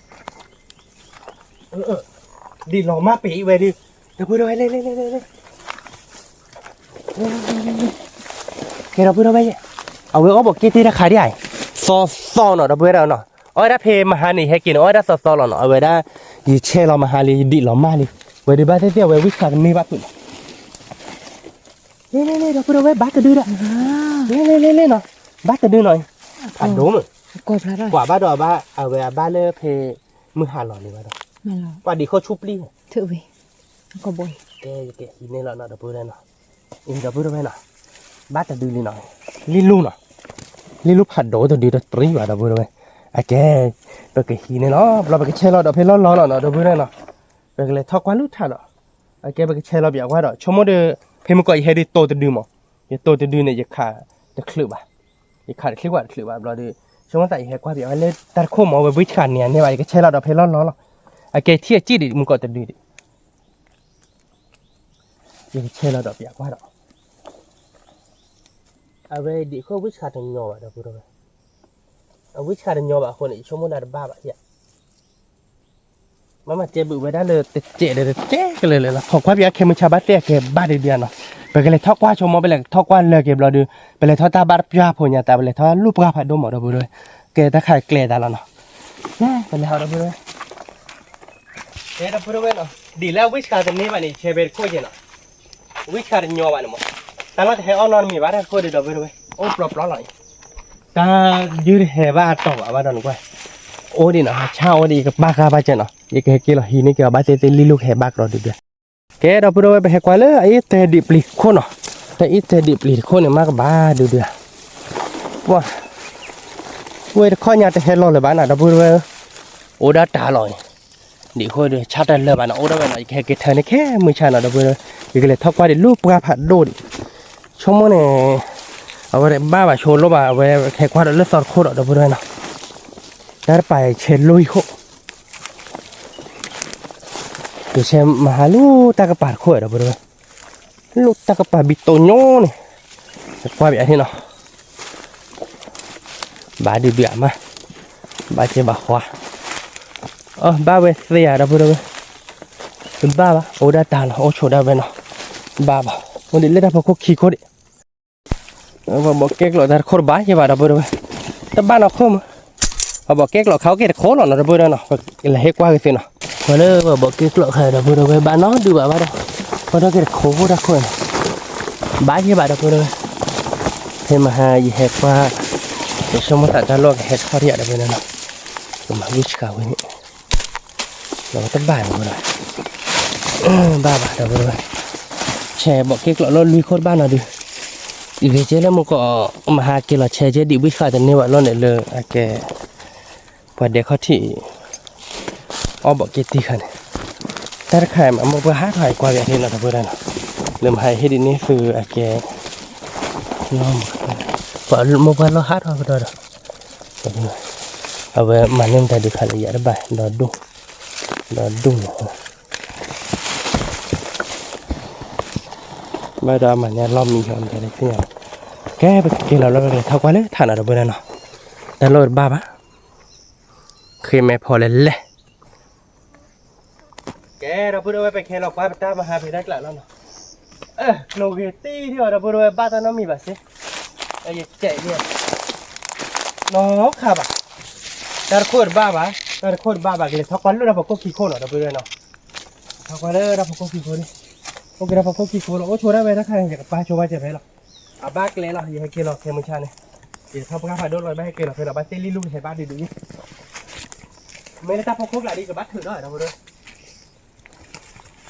ဒံးလီၤမၢ်ပ့ၤဝဲဒုး, ဒီပုၢ်ဒီဝဲၢ် လ့လ့လ့လ့လ့, ကဲဒီပုၢ်ဒီဝဲၢ်, အဝဲအီၣ်ဘီးက့တ့ၢ်တၢ်ခးဒံးဧါ, သီသီနီၤ ဒီပုၢ်ဝဲၢ်နီၤ, အီၣ်ဝဲဒၣ်ဖဲမဟါန့ၣ် ယဟဲက့ၤန့ၣ် အီၣ်ဝဲဒၣ်သီသီလီၤနီၤ, အဝဲဒၣ်, ယဆဲးလီၤမဟါလံ ယဒံးလီၤမၢ်လံ, ဝဲဒုးဘၣ်သ့ၣ်သ့ၣ်အဝဲဝံၣ်ဆှးတန့ၢ်ဘၣ်ဖုးလီၤ လ့လ့လ့ ဒီပုၢ်ဒီဝဲၢ် ဘၣ်တဒုဒီး, လ့လ့လ့လ့နီၤ, ဘၣ်တဒုနီၤ, ဖးဒိၣ်မး, ကွၢ်ဘၣ်ဒီးအဘၣ် အဝဲအဘၣ်လၢဖဲ, မုၢ်ဟါလီၤန့ၣ်ဘၣ်ဒီး, ကွၢ်ဒံးခိၣ်ဆူပျံၢ်, ကဲယကဟံးန့ၢ်လီၤနီၤ ဒီပုၢ်ဝဲၢ်နီၤ, အံၤ ဒီပုၢ်ဒီဝဲၢ်နီၤ, ဘၣ်တဒုလံနီၤ, လံလူနီၤ, လံလူဖးဒိၣ်တဒုဒီးတရံးဘၣ် ဒီပုၢ်ဒီဝဲၢ်, အကဲ, ပကဟံးန့ၢ်လီၤ ဘျီပကဆဲးလီၤဒီးဖဲလီၢ်လီၢ်လီၤနီၤ ဒီပုၢ်ဝဲၢ်နီၤ, ပကလဲၤထီၣ်ကွၢ်လူၢ်ထးဒီး, အကဲပကဆဲးလီၤပၠးကွၢ်ဒီး ဆိကမိၣ်ဒီး, ဖဲမုၢ်ကီးယဟဲဒုးတိၤတဒုမး, ယတိၤတဒုန့ၣ် ယခးတချုးဘၣ်, ယခးတချုးကွၢ်တချုးဘၣ်ဘျီဒီး, ဆိကမိၣ်သးယဟဲကွၢ်ပၠးဝဲလၢတၢ်တခိၣ်မး ဝဲဝံၣ်ဆှးန့ၢ်ဧါန့ၢ်ဘၣ် ယကဆဲးလီၤဒီးဖဲလီၢ်လီၢ်လီၤ, အကဲထံၣ်အစံၣ်ဒံးမုၢ်ကီးတဒုဒံး ယကဆဲးလီၤဒီးပၠးကွၢ်ဒီး, အဝဲဒံးအဃိဝံၣ်ဆှးတညီဘၣ် ဒီပုၢ်ဒီဝဲၢ်, အဝံၣ်ဆှးတညီဘၣ်အဃိန့ၣ် ယဆိကမိၣ်ဒၣ်တဘၣ်ဘၣ်ဧါ, မ့မ့ၢ်တဲဘုးဝဲဒၣ်လၢတစဲးဒီးတစဲးကလဲာ်လၢာ်လီၤ ခိးကွၢ်ပၠးခဲမုၢ်ဆါဘၣ်သ့ၣ်အကဲဘၣ်ဒုးဒုးဧါနီၤ, ပကလဲၤထီၣ်ကွၢ်ဆိကမိၣ် ပလဲၤထီၣ်ကွၢ်လၢာ်က့ၤဘျီဒီး, ပလဲၤထီၣ်တၢ်ဘၣ်တပှၢ်ဖိညါတၢ် ပလဲၤထီၣ်လူၢ်ပှၢ်ဖးဒိၣ်မး ဒီပုၢ်ဒီဝဲၢ်, ကဲတၢ်ခးကျဲၤသးလီၤနီၤ, ပလဲၤဟီဒီပုၢ်ဒီဝဲၢ် ကဲဒီပုၢ်ဒီဝဲၢ်နီၤ, ဒ်လၢအဝံၣ်ဆှးတန့ၢ်ဘၣ်န့ၣ် ဆဲးဖဲတခိၣ်က့ၤနီၤ, ဝံၣ်ဆှးတညီဘၣ်န့ၣ်မး, တၢ်လီၢ်တဟဲအီၣ်နီတမံၤဘၣ်တၢ်တခိၣ်ဒီး ဒီပုၢ်ဒီဝဲၢ် အိၣ်ပျီပျီလီၤအံၤ, တၢ်ဒုးတဟဲဘၣ်အတီၢ်ဘၣ်ဘၣ်ဒီးနကွၢ်, အိၣ်ဒံးနီၤ ဆၣ်အိၣ်ဒံး ယကပာ်ဃာ်ဘၣ်ကဲနီၤ ယကဟဲက့ၤလီၤဟံးန့ၢ်က့ၤအီၤဘၣ်သ့ၣ်သ့ၣ်လံလိာ်ကဟဲဘၣ်ကဒီးဒုးဒုး, ကဲဒီပုၢ်ဒီဝဲၢ် ပဟဲကွၢ်လၢအအ့ၣ်တဲဒံးပျံၤတခိၣ်နီၤ, တအ့ၣ်တဲဒံးပျံၤတခိၣ်န့ၣ် မ့ၢ်ကဘၣ်ဒုးဒုးဧါ ပှၤ, ဝဲတခီညါတဟဲလီၤလၢၤဘၣ်နီၤ ဒီပုၢ်ဒီဝဲၢ်, အိၣ်ဒၣ်တၢ်လီၤအံၤ, ဒ်အဃိဒီး ဆၣ်တလၢာ်ဘၣ်နီၤ အိၣ်ဒၣ်ဝဲနီၤ ယကဟဲက့ၤထၢန့ၢ်ခဲမုၢ်ဆါနီၤ ဒီပုၢ်ဒီဝဲၢ်, ယကလဲၤထီၣ်ကွၢ်ဒံးလူၢ်ပှၢ်ဖးဒိၣ်ဒံး, ဆိကမိၣ်န့ၣ်, အဝဲဘၣ်ဘၣ်ဆိလိၣ်ဘၣ် အဝဲကဟဲကွၢ်ဒီးလၢသီတခိၣ်ဒီး ဒီပုၢ်ဒီဝဲၢ်နီၤ, တၢ်တပာ်ဆဲးလိၢ်ဟံၣ်ခိၣ် ကဆဲးမဟါလၢတၢ်ကပၤတခိၣ်ဒီး ဒီပုၢ်ဒီဝဲၢ်, လၢတၢ်ကပၤဘံတိၢ်ညိန့ၣ်, ကွၢ်ပၠးန့ၣ်နီၤ, ဘၣ်ဒုးဒုးအမါ, ဘၣ်ကဲဘၣ်ဃီ, အဘၣ်ဝဲသ့ဧါ ဒီပုၢ်ဒီဝဲၢ်, တဘၣ်ဘၣ် အိၣ်ဒၣ်တၢ်လီၤ အိၣ်ဆိးဒၣ်ဝဲနီၤ, ဘၣ်ဘၣ်, အိၣ်ဒံးလၢတၢ်ဖိခိၣ်ခံခိၣ်ဒံး ပှၤဘီးကဲကျိးတၢ်တခိၣ်တဘၣ်ယဲဘၣ် ဒီပုၢ်ဒီဝဲၢ်, တဘၣ်နီၢ်ခိၣ်မး, ပှၤဘီးကဲကျိးခါအိၣ်က့ၤတခိၣ်လီၤနီၤ ဒီပုၢ်ဒီဝဲၢ်နီၤ, ပလဲၤဟ့ၣ်ကွၢ်က့ၤသ့နီၤ, ပှၤလၢပှၤဘီးကဲကျိးခါ ဒီပုၢ်ဒီဝဲၢ် ဘၣ်နီတဒုဘၣ်ဘၣ်ဒီး, ပှၤဒီးက့ၤတခိၣ်ဖိတၢ်ခိၣ်နီၤ, ဘၣ်ယဲဘၣ် ဒီပုၢ်ဒီဝဲၢ်, ဖဲမဟါယဟဲကွၢ်, ယဆိကမိၣ်သးတၢ်လီၢ်ကဟဲထီၣ်ထံၣ်ယၤ ဒီပုၢ်ဒီဝဲၢ်နီၤ, ကမၤဝံၣ်ဆှးဝဲန့ၣ် ဒီးတဘၣ်ဒီး, ဘၣ်ဘၣ် ဒီပုၢ်ဒီဝဲၢ်, ဆဲးဘီးကဲကျိးလီၤလွံၢ်ခိၣ်တဘၣ်နီၤဒုး, အံၤဂ့ၤကဲလၢမုၢ်ကီး, မဟါက့ၤလီၤဆဲးကဲဒံးဝံၣ်ဃာ်တန့ၢ်ဘၣ်လီၤန့ၣ်လၢအကဲ, ပှၤဒဲးခီၣ်ထံး, အီၣ်ဘီးကဲတံၢ်ခါန့ၣ်, တၢ်တခါအံၤမ့ၢ်မိၢ်ပှၢ်ဟးထီၣ်အံၤကွၢ်က့ၤအထံနီၤ ဒီပုၢ်ဒီဝဲၢ်နီၤ, လၢမဟါယဟ့ၣ်ဒ်န့ၣ်သုအကဲ, ပှၤမိၢ်ပှၢ်လီၤဟးထီၣ်ကဒီးဒီး အဝဲမၤန့ၢ်မတၤဒုးခါလၢယၤတဘၣ် ဒီဒူၣ်, ဒီဒူၣ်န့ၣ်, ဘၣ်ဒီးအမၤန့ၢ်အလီၢ်မံၤဟီမတၤဒုးသ့ၣ်ညါ, ကဲပကက့ၤလီၤလၢပကလဲၤထီၣ်ကွၢ်လၢထးနီၤ ဒီပုၢ်ဒီဝဲၢ်နီၤ, တၢ်လီၢ်တဘၣ်ဘၣ်, ဃ့မဲဖီလဲၣ်လဲၣ် ကဲ ဒီပုၢ်ဒီဝဲၢ် ပကဟဲလီၤကွၢ်ပတၢ်မဟါဖဲတၢ်ကျးလီၤနီၤ, ကျိၤဂ့ၤတံၢ်ထံၣ်အီၤ ဒီပုၢ်ဒီဝဲၢ် ဘၣ်တၢ်နီတမံၤဘၣ်စ့, ယကဲးန့ၣ်, နီၢ်ခါဘၣ်, တၢ်တခိၣ်တဘၣ်ဘၣ်, တၢ်တခိၣ်တဘၣ်ဘၣ် ကလဲၤထီၣ်ကွၢ်လၢတၢ်ဖီခိၣ်ခံခိၣ်နီၤ ဒီပုၢ်ဒီဝဲၢ်နီၤ, ထီၣ်ကွၢ်လၢတၢ်ဖီခိၣ်ခံခိၣ်န့ၣ်, အိၣ်က့ၤတၢ်ဖီခိၣ်ခံခိၣ်လီၤ အိၣ်ဆိဒၣ်ဝဲတၢ်ခါန့ၣ် ယကပာ်ဆိဝဲကဲဖဲလီၤ, အဘၣ်ကျဲလီၤ ယဟဲက့ၤလီၤခဲမုၢ်ဆါန့ၣ်, ယထီၣ်ပှၢ်ဖးဒိၣ်လီၤ ယဘၣ်ဟဲက့ၤလီၤဖဲလီၤ ဘၣ်သ့ၣ်လံလူၢ်ကဟဲဘၣ်ဒုးဒုးန့ၣ် မ့ၢ်လၢတၢ်ဖီခိ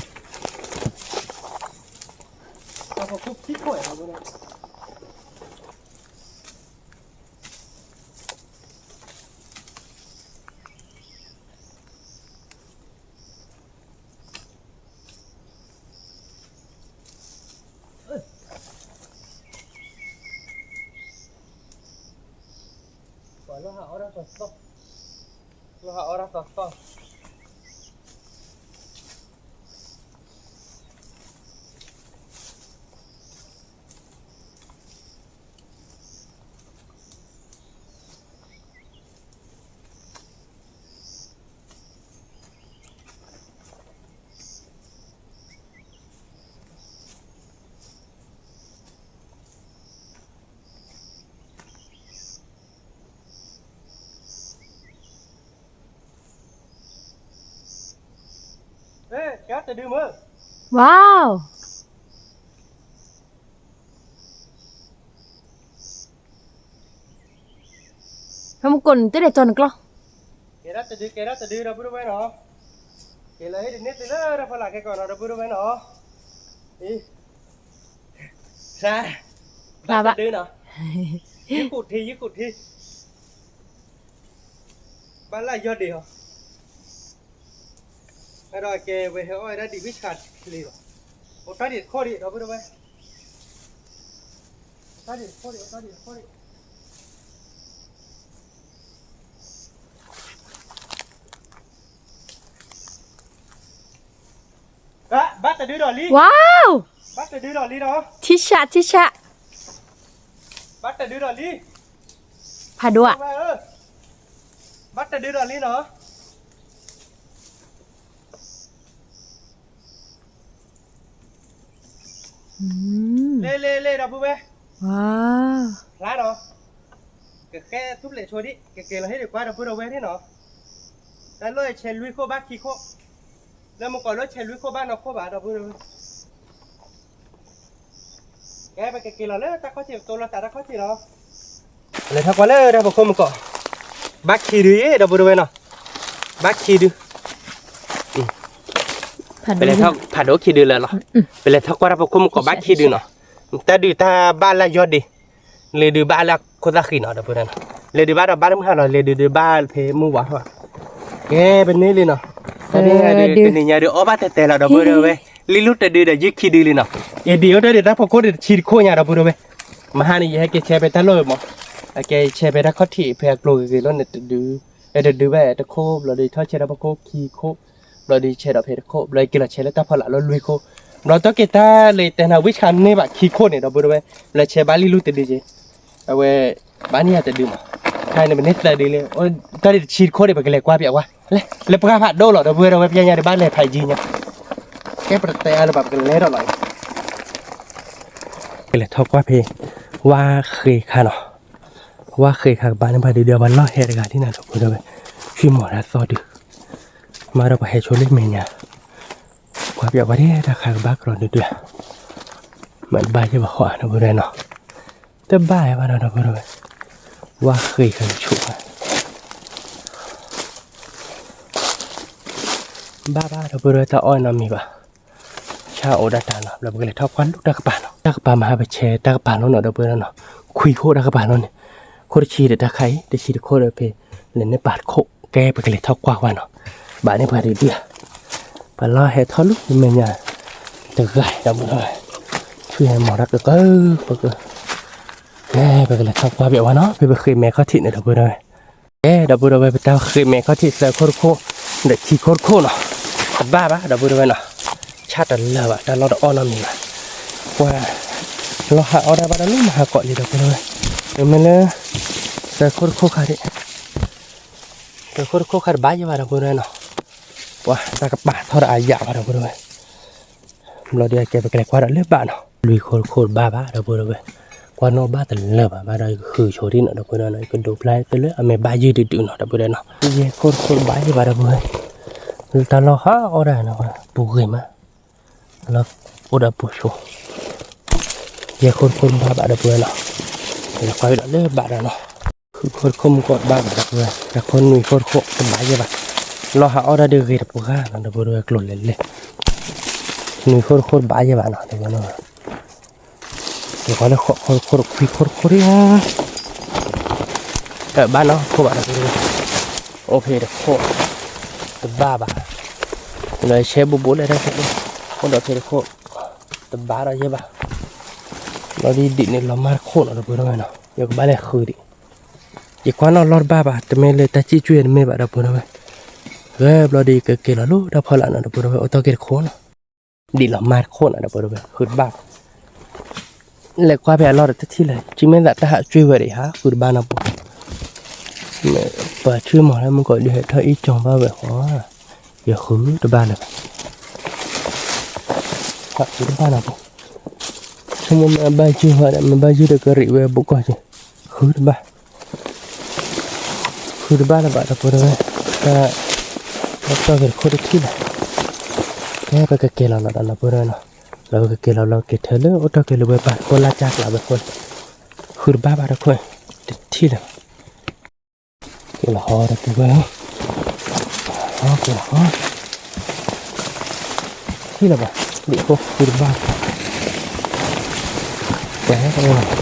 ၣ်ကျးဒ်ကဘၣ်ထုးဒီး ဒီပုၢ်ဒီဝဲၢ်, တၢ်ဖီခိၣ်ခံခိၣ် ဒီပုၢ်ဒီဝဲၢ်, ပှၤလီၤဟးအီၣ်တၢ်ကစီၣ် ဟးအီၣ်တၢ်သီသီ ဝါ ဖဲမူကိၣ်နတဒဲးကၠီနကျီ ကဲဒၣ်တဒု ကဲဒၣ်တဒု ဒီပုၢ်ဒီဝဲၢ်နီၤ, ကဲလၢဟ့ၣ်တန့ၢ်သုလၢတၢ်ဖီလာ်ခဲကီးနီၤ ဒီပုၢ်ဒီဝဲၢ်နီၤ, အံၤ ဖျါ ဖျါဘၣ် ဘၣ်တဒုနီၤ, ယခိၣ်ထံ ယခိၣ်ထံ ဘၣ်လၢယီၢ်ဒံးဟီ, အဲၣ်ဒိးကဲဝဲဟဲအီၣ်ဝဲဒၣ်ဒံးဝံၣ်ဆှးချ့လီၤ, အိၣ်တၢ်ဒံးတခိၣ်ဒံး ဒီပုၢ်ဒီဝဲၢ်, အိၣ်တၢ်ဒံးတခိၣ်ဒံး အိၣ်တၢ်ဒံးတခိၣ်ဒံး ဘၣ်တဒုဒီးလံ, ဝါ ဘၣ်တဒုဒီးလံနီၤ, ထံဆး ထံဆး, ဘၣ်တဒုဒီးလံ, ဖးဒိၣ်ဧါ, ဘၣ်တဒုဒီးလံနီၤ, လ့လ့လ့ ဒီပုၢ်ဝဲၢ်, ဖျါနီၤ, ကဃဲသူၣ်ပျဲၢ်ဆိဒံး ကက့ၤလီၤဟ့ၣ်ဒံးကွၢ်ဒီပုၢ်ဒီဝဲၢ်န့ၣ်နီၤ, တၢ်လီၢ်ဆဲးလွံၢ်ခိၣ်ဘၣ်ခံခိၣ်, လၢမုၢ်ကီၤလၢဆဲးလွံၢ်ခိၣ်ဘၣ်နီၢ်ခိၣ်ဘၣ် ဒီပုၢ်ဒီဝဲၢ်, ကဲ ပကက့ၤလီၤလၢတၢ်ခီၣ်ထံး ပတိလီၤသးတၢ်ခီၣ်ထံးလီၤ, ပလဲၤထီၣ်ကွၢ်လၢတၢ်ဖီခိၣ်မုၢ်ကီၤ, ဘၣ်ခံဒုအံၤ ဒီပုၢ်ဒီဝဲၢ်နီၤ, ဘၣ်ခံဒု ပလဲၤထီၣ်ဖးဒိၣ်ခံဒုလၢာ်လီၤ, ပလဲၤထီၣ်ကွၢ်တၢ်ဖီခိၣ်မုၢ်ကီၤဘၣ်ခံဒုနီၤ, တၢ်ဒုးတၢ်ဘၣ်လၢယီၢ်ဒံး, လၢဒုးဘၣ်လၢခိၣ်သၣ်ဃံနီၤ ဒီပုၢ်ဒီဝဲၢ်နီၤ, လၢဒုးဘၣ်ဒီးဘၣ်လၢမုၢ်ဟါလီၤ လၢဒုးဒုးဘၣ်ဖဲမုၢ်ဝါထီၣ်, ကဲပန့ၢ်လံနီၤ, တနံၤညါဒုး တနံၤညါဒုးအီၣ်ဘၣ်တဲာ်တဲာ်လီၤ ဒီပုၢ်ဒီဝဲၢ်, လံလီၤတဒုဒီးယုၢ်ခံဒုလံနီၤ, အံၤဒံးအိၣ်တၢ်ဒုးတၢ်ဖီခိၣ်ဒံးတဆံတခိၣ်ညါ ဒီပုၢ်ဒီဝဲၢ်, မဟါန့ၣ် ယဟဲက့ၤဆဲးဖဲတၢ်လီၢ်မး, အကဲဆဲးဖဲတၢ်ခီၣ်ထံးဖဲအကျိၤဂ့ၤဂ့ၤလီၤန့ၣ်တဒု အဲၣ်တဒုဘၣ်တခိၣ် ဘျီဒီးထီၣ်ဆဲးတၢ်ဖီခိၣ်ခံခိၣ်, ဘျီဒီးဆဲးဒီးဖဲတခိၣ် ဘျီက့ၤလီၤဆဲးလၢတၢ်ဖီလာ်လီၤလွံၢ်ခိၣ်, ဘျီတၢ်က့ၤတၢ်လၢတဲနၤဝံၣ်ဆှးန့ၢ်ဘၣ်ခံခိၣ်န့ၣ် ဒီပုၢ်ဒီဝဲၢ်, ဘျီဆဲးဘၣ်လံလူတဒုက့ၤ, အဝဲ ဘၣ်န့ၢ်ယၤတဒုမး, ခဲအံၤန့ၣ် ပန့ၢ်သၢဒုလံ, တၢ်ဒုးတဆံတခိၣ်ဒံး ပကလဲၤကွၢ်ပၠးဝဲ, လၢပှၢ်ဖးဒိၣ်လီၤ ဒီပုၢ်ဒီဝဲၢ် ပညါဒီးဘၣ်လဲၤဖးယံၤညါ, ကဲပတတဲအါလၢၤဘၣ် ပကလဲၤဒီးလီၤအံၤ ကလဲၤထီၣ်ကွၢ်ဖဲ ဝါဃ့ခါနီၤ, ဝါဃ့ခါကဘၣ်န့ၣ်ဘၣ်ဒုးဒီး ပှၤလီၢ်ဟဲတဂၤဒ်န့ၣ် ဒီပုၢ်ဒီဝဲၢ်, ဆံမီၤတၢ်သီဒုး, မၤဒီးပှၤဟဲဆိလၢမဲာ်ညါ, ကွၢ်ပၠးဝဲဒၣ်တၢ်ခါကဘၣ်ကြီဒုးဒုး, မ့ၢ်တဘၣ်ယဲၢ်ဘၣ်ဟီဧါ ဒီပုၢ်ဒီဝဲၢ်နီၤ, တဘၣ်ဘၣ်ဒီး ဒီပုၢ်ဒီဝဲၢ်, ဝါဃ့ခါကဆိးဘၣ် ဘၣ်ဘၣ် ဒီပုၢ်ဒီဝဲၢ် တၢ်အီၣ်နီတမံၤဘၣ်, ဆၣ်အိၣ်ဒၣ်တၢ်လီၤ ဘျီပကလဲၤထီၣ်ကွၢ်လူၢ်တၢ်ကပၤနီၤ တၢ်ကပၤမဟါပဆဲးတၢ်ကပၤလီၤနီၤ ဒီပုၢ်ဒီဝဲၢ်နီၤ, ခွံခိၣ်တၢ်ကပၤလီၤန့ၣ်, ခိၣ်တဆံဒီးတၢ်ခါအံၤ တဆံတခိၣ်ဒီးဖဲ လဲၤန့ၢ်ပာ်တခိၣ် ကဲပကလဲၤထီၣ်ကွၢ်ကွၢ်နီၤ, ဘၣ်န့ၣ်ပှၤဒုးဒုးဧါ, ပှၤလီၢ်ဟဲထီၣ်လူၤမဲာ်ညါ တဂၤဒီပုၢ်ဒီဝဲၢ်, ဆူဟဲမီၤတၢ်ကကၢပကၢ, ကဲပကလဲၤထီၣ်ကွၢ်ပၠးဝဲနီၤ ဖဲပဃ့မဲာ်ခီၣ်ထံးန့ၣ် ဒီပုၢ်ဒီဝဲၢ် ကဲ ဒီပုၢ်ဒီဝဲၢ် ပတၢ်ဃ့မဲာ်ခီၣ်ထံးသၢခိၣ်တခိၣ် ဒီးခံခိၣ်တခိၣ်နီၤ, တဘၣ်ဘၣ် ဒီပုၢ်ဒီဝဲၢ်နီၤ, ဆၣ်တလၢာ်ဘၣ် တၢ်လီၢ်တအီၣ်နီတမံၤဘၣ်, ပှၤလီၢ်ဟးအီၣ်ဒၣ်ဘၣ်ဒီးလၢမဟါကိးလံ ဒီပုၢ်ဒီဝဲၢ်, မ့မ့ၢ်လၢ သၢခိၣ်တခိၣ်ခါဒံး, သၢခိၣ်တခိၣ်ခါတဘၣ်ယဲၢ်ဘၣ် ဒီပုၢ်ဒီဝဲၢ်နီၤ, ပှၤတၢ်ကပၤထီၣ်ဒီးအယၣ်ဘၣ် ဒီပုၢ်ဒီဝဲၢ် ဘျီဒုးအကဲပကလဲၤကွၢ်ဒီးလၢဘၣ်နီၤ, လွံၢ်ခိၣ်တခိၣ်တဘၣ်ဘၣ် ဒီပုၢ်ဒီဝဲၢ်, ကွၢ်နီၣ်ဘၣ်တလၢာ်ဘၣ် ဘၣ်ဒီးယကဃုဆိဒံးနီၤ ဒီပုၢ်ဒီဝဲၢ်နီၤ, ယကဒိးဖျါတလၢအမဲာ်ဘၣ်ယုၢ်ဒုးဒုးနီၤ ဒီပုၢ်ဒီဝဲၢ်နီၤ, ယဲၢ်ခိၣ်တခိၣ်တဘၣ်ယဲၢ်ဘၣ် ဒီပုၢ်ဝဲၢ်, တၢ်လီၢ်ဟးအီၣ်ဒၣ်နီၤ ပူၤဂ့ၤမး, တၢ်လီၢ်အိၣ်ဒီးပူၤဆိ, ယဲၢ်ခိၣ်တခိၣ်တဘၣ်ဘၣ် ဒီပုၢ်ဝဲၢ်နီၤ, လဲၤကွၢ်ဒီးလၢဘၣ်ဒီးနီၤ ဃုခိၣ်တခိၣ်မုၢ်ကီၢ်တဘၣ်ဘၣ် ဒီပုၢ်ဝဲၢ်, တၢ်ခိၣ်နွံခိၣ်တခိၣ်တဘၣ်ယဲၢ်ဘၣ်, လီၢ်ဟးအီၣ်ဒၣ်ဒုးဂ့ၤတပှၢ်နီၤ ဒီပုၢ်ဝဲၢ် ကျိၤလဲၤလဲၤ, နွံခိၣ်တခိၣ်တဘၣ်ယဲၢ်ဘၣ်နီၤ ဒီပုၢ်ဝဲၢ်နီၤ, ယကွၢ်လၢဃိးခိၣ်တခိၣ်တခွံခိၣ်တခိၣ်ဒံးဧါ, တဘၣ်နီတခိၣ်ဘၣ် ဒီပုၢ်ဝဲၢ်, အိၣ်ဖဲတခိၣ် တဘၣ်ဘၣ်, လီၤဆဲးဘူးဘူးလၢတၢ်ခိၣ်, အိၣ်ဒီးဖဲတခိၣ် တဘၣ်ဒီးယဲၢ်ဘၣ်, လီၤဒ်ဒ်န့ၣ်လီၤမၢ်တခိၣ်နီၤ ဒီပုၢ်ဝဲၢ်နီၤ, ယကဘၣ်လဲၤဃုဒံး, ယကွၢ်နီၣ်လီၢ်တဘၣ်ဘၣ် တမ့ၢ်လၢတၢ်စံၣ်ကွံာ်တမ့ၢ်ဘၣ် ဒီပုၢ်ဝဲၢ်, ကဲဘျီဒီး ကက့ၤလီၤလၢတၢ်ဖီလာ်နီၤ ဒီပုၢ်ဒီဝဲၢ် အိၣ်တ့ၢ်က့ၤတခိၣ်နီၤ, ဒံးလီၤမၢ်တခိၣ်နီၤ ဒီပုၢ်ဒီဝဲၢ် ဃုတဘၣ်, လဲၤကွၢ်ဖဲအလီၢ်ဒီးတထံၣ်လၢၤ ကမ့ၢ်သးတၢ်ဟးကွံာ်ဝဲဒၣ်ဧါ ဃုတဘၣ်နီၤပူၤ, ပှၤဆ့ၣ်မီၤလၢမုၢ်ကီးဒုးဟဲထီၣ်အံၣ်ကၠီဘၣ်ဝဲဃီ, ယဃုတဘၣ်လၢၤဘၣ်, ဃုတဘၣ်နီၤပူၤ, ဆိကမိၣ်မ့ၢ်ဘၣ်ယုၢ်ဝဲဒီး မ့ၢ်ဘၣ်ယုၢ်ဒီးကရံးဝဲဘိးကီၢ်က့ၤ, ဃုတဘၣ် ဃုတဘၣ်လၢၤဘၣ် ဒီပုၢ်ဒီဝဲၢ်, တၢ် တၢ်ကီၢ်က့ၤတခိၣ်တထံၣ်လၢၤ, ကဲပကက့ၤလီၤနီၤ ဒီပုၢ်ဒီဝဲၢ်နီၤ, လၢပကက့ၤလီၤလီၤက့ၤထၢလၢအိၣ်တ့ၢ်က့ၤလၢၤဝဲပၢ်တခိၣ်လၢ်ကၢ်ကျးဝဲဃိ, ဃုတဘၣ်ဘၣ်တခိၣ်, တထံၣ်လၢၤဘၣ် က့ၤလီၤဟီ ဒီပုၢ်ဝဲၢ်ဧၢ, ဟီက့ၤလီၤဟီ, ထံၣ်လၢၤဘၣ်, ဒံးဃိဃုတဘၣ်, ကဲ, က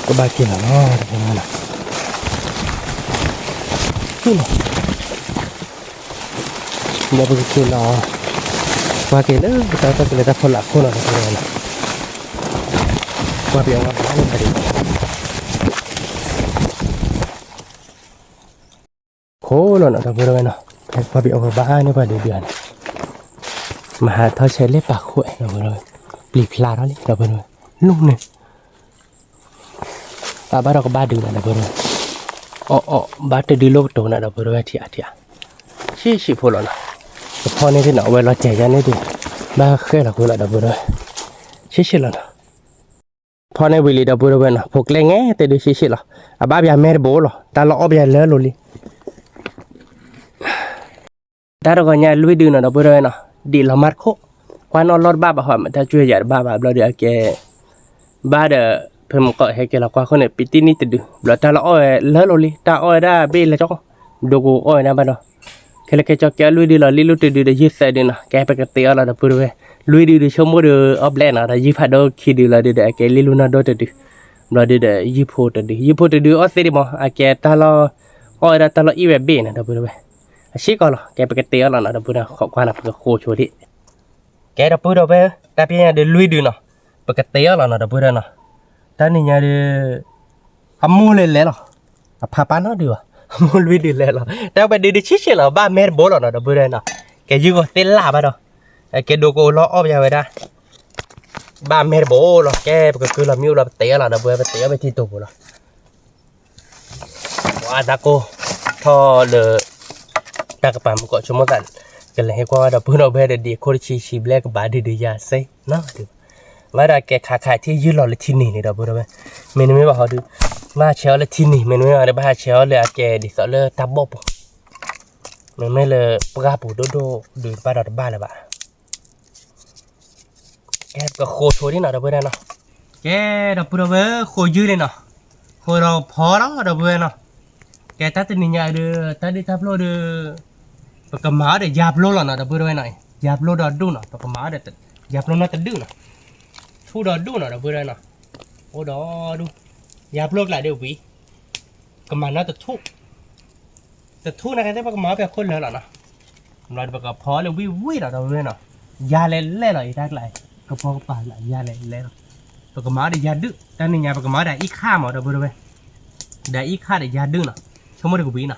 ဘၣ်က့ၤလီၤလီၤ ဒီပုၢ်ဝဲၢ်နီၤ, ထံၣ်လီၤ, ဒီးပကက့ၤလီၤ, ကွၢ်က့ၤလၢပတၢ်ကလဲၤတၢ်ဖီလာ်ခိၣ်နီၤ ဒီပုၢ်ဝဲၢ်နီၤ, ကွၢ်ပယီၤဝါဘၣ်န့ၣ်ဘၣ်ဒံး ခိၣ်လီၤနီၤ ဒီပုၢ်ဒီဝဲၢ်နီၤ, ဖဲကွၢ်ပယီၤဝါဘၣ်န့ၣ်ဘၣ်ဒံးဒံးန့ၣ်, မဟါထီၣ်ဆဲးလၢပာ်ခိၣ်ဒီပုၢ်ဒီဝဲၢ်, ပျံၤဖျါထီၣ်လံ ဒီပုၢ်ဒီဝဲၢ်, လူၢ်န့ၣ် အဘၣ်ဒီးကဘၣ်ဒုးနၤ ဒီပုၢ်ဒီဝဲၢ်, အီၣ်အီၣ်ဘၣ်တဒုးလိၣ်ကတိၤနၤ ဒီပုၢ်ဒီဝဲၢ် ထံၣ်အါထံၣ်အါ, ဆံးဆံးဖိလီၤနီၤ, ကဖီန့ၣ်သ့ၣ်နီၤ အဝဲလီၤစဲၤယါန့ၣ်ဒုး, ဘၣ်ဃဲလီၤကွံာ်လီၤ ဒီပုၢ်ဒီဝဲၢ်, ဆံးဆံးလီၤနီၤ ဖီန့ၣ်ဝံၤလံ ဒီပုၢ်ဒီဝဲၢ်နီၤ, ဖိကျဲငဲသ့ၣ်ဒုးဆံးဆံးလီၤ, အဘၣ်ပယၤမဲတဘိလီၤ, တၢ်လီၢ်အီၣ်ပယၤလၢလိၤလံ, တၢ်တဂီၤညါလွံၢ်ဒုနီၤ ဒီပုၢ်ဒီဝဲၢ်နီၤ, ဒံးလီၤမၢ်တခိၣ်, ကွၢ်နီၣ်လီၢ်တဘၣ်ဘၣ်ဟီ မ့ၢ်တၢ်ကွံာ်ယၤတဘၣ်ဘၣ် ဘျီဒီးအကဲ ဘၣ်ဒီး ဖဲမုၢ်ကီးဟဲက့ၤလီၤကွၢ်ခိၣ်န့ၣ် ပံတံၢ်နံၣ်တဒု, ဘျီတၢ်လီၢ်အီၣ်ဝဲလၢလိၤလံ, တၢ်အီၣ်ဝဲဒၣ်ဘ့ၣ်လၢကၠီ, ဒိကအိၣ်အီၣ်ဝဲဒၣ်ဘၣ်ဒီး ခဲလၢာ်ခဲဆ့ကဲလွံၢ်ဒုလီၤ, လံၣ်လူၢ်တဒုဒီးယုၢ်သၢဒုနီၤ, ကဲပကတ့အီၤလီၤ ဒီပုၢ်ဒီဝဲၢ်, လွံၢ်ဒုဒီးဆိကမိၣ်ဒီးအီၣ်ဘျဲၣ်နီၤ, ဒီးယုၢ်ဖးဒိၣ်ခံဒုလီၤဒုဒီး အကဲလံၣ်လူၢ်နီၢ်ဒိၣ်တဒု, ဘျီဒုဒီးယုၢ်ဖိတဒု, ယုၢ်ဖိတဒုအီၣ်သ့ဒံးမး, အကဲတၢ်လီၢ် အီၣ်ဝဲဒၣ်တၢ်လီၢ်အီၣ်ဝဲဘ့ၣ်နီၤ ဒီပုၢ်ဒီဝဲၢ်, အဆံးကီးလီၤ, ကဲပကတ့အီၤလီၤနီၤ ဒီပုၢ်ဒီဝဲၢ်, ခိးကွၢ်နီၤ ပကဃိးဆိဒံး ကဲ ဒီပုၢ်ဒီဝဲၢ်, တၢ်ဖဲညါဒုးလွံၢ်ဒုနီၤ, ပကတ့အီၤလီၤနီၤ ဒီပုၢ်ဒီဝဲၢ်နီၤ, တၢ်နံၤညါဒုး အမိၢ်လဲၤလဲၤလီၤ, အဖးပၢ်နီတဒုဘၣ်, အမိၢ်လွံၢ်ဒုလဲၤလီၤ, တၢ်ဝဲဒုးဒုးဆံးဆံးလီၤ, ဘၣ်မဲတဘိလီၤနီၤ ဒီပုၢ်ဒီဝဲၢ်နီၤ, ကဲယုၢ်ဂီၤသ့လၢ်ဘၣ်ဒီး, ကဲဒိကအိၣ်လီၢ်အီၣ်ပယၤဝဲဒၣ်, ဘၣ်မဲတဘိလီၤ, ကဲပကကုၢ်လီၤမ့ၣ်အူလီၤ ပတ့အီၤလီၤ ဒီပုၢ်ဝဲၢ်, ပတ့အီၤဝဲထံတိာ်ပူၤလီၤ ပှၤတၢ်ကိၢ်ထီၣ်လၢ တၢ်ကပၤမုၢ်ကီး ဆိကမိၣ်သး ကလဲၤဟဲကွၢ်ဝဲဒီပုၢ်ဒီဝဲၢ်ဒီး ဒ်အခိၣ်တဆံဆံဘျဲၣ်ကဘၣ်ဒုးဒုးယၤစ့နီၤ, ဘၣ်ဒီးကဲခးခးထံၣ်ယုၢ်လီၤလၢထံန့ၣ်န့ၣ် ဒီပုၢ်ဒီဝဲၢ်, မ့တမ့ၢ်ဘၣ်ဟီဒုး, ဘၣ်ဟးဆဲးအီၤလၢထံန့ၣ် မ့တမ့ၢ်ဘၣ်ဒီး ဘၣ်ဟးဆဲးအီၤလၢအကဲဒ်သိးလၢတၢ်ဘီၣ်ပူၤ, မ့မ့ၢ်လၢပှၢ်ပူၤဒိၣ်ဒိၣ်ဒုးဘၣ်ဒီးတဘၣ်လၢၤဘၣ် ကဲ ပကဃိးဆိဒံးနီၤ ဒီပုၢ်ဝဲၢ်နီၤ, ကဲ ဒီပုၢ်ဒီဝဲၢ် ဃိးယုၢ်လံနီၤ, ဃိးဒီးဖီလီၤ ဒီပုၢ်ဝဲၢ်နီၤ, ကဲတၢ်တနံၤညါဒုး တၢ်ဒုၣ်တၢ်ပျိၢ်ဒုး ပကမၤအီၤဒီးယၤပျိလီၤနီၤ ဒီပုၢ်ဒီဝဲၢ်နီၤ, ယၤပျိဒီးဒူၣ်နီၤ ပကမၤအီၤဒီး ယၤပျိနီတဒူၣ်နီၤ, ထူၣ်ဒီးဒူၣ်နီၤ ဒီပုၢ်ဒီဝဲၢ်နီၤ, အိၣ်ဒီးဒူၣ်, ယၤပျိကျးဒုးဝံၤ ကမၤနီတထူၣ် တထူၣ်နာ်က့သ့ၣ် ပကမၤအီၤဖဲခိၣ်လၢာ်လီၤနီၤ, ဘျီဒီးပကဖီလၢဝံၣ်ဝံၣ်လီၤ ဒီပုၢ်ဝဲၢ်နီၤ, ယၤလဲၤလဲၣ်လီၤ အံၤတၢ်ကျး, ကဖီကပၤကျး ယၤလဲၤလဲၣ်လီၤ, ပကမၤအီၤဒီးယၤဒုၣ် တၢ်နံၤညါ ပကမၤအီၤဒီးအံၣ်ခၣ်မး ဒီပုၢ်ဝဲၢ်, ဒီးအံၣ်ခၣ်ဒီးယၤဒုၣ်နီၤ, ဆိကမိၣ်တကဝံၤနီၤ,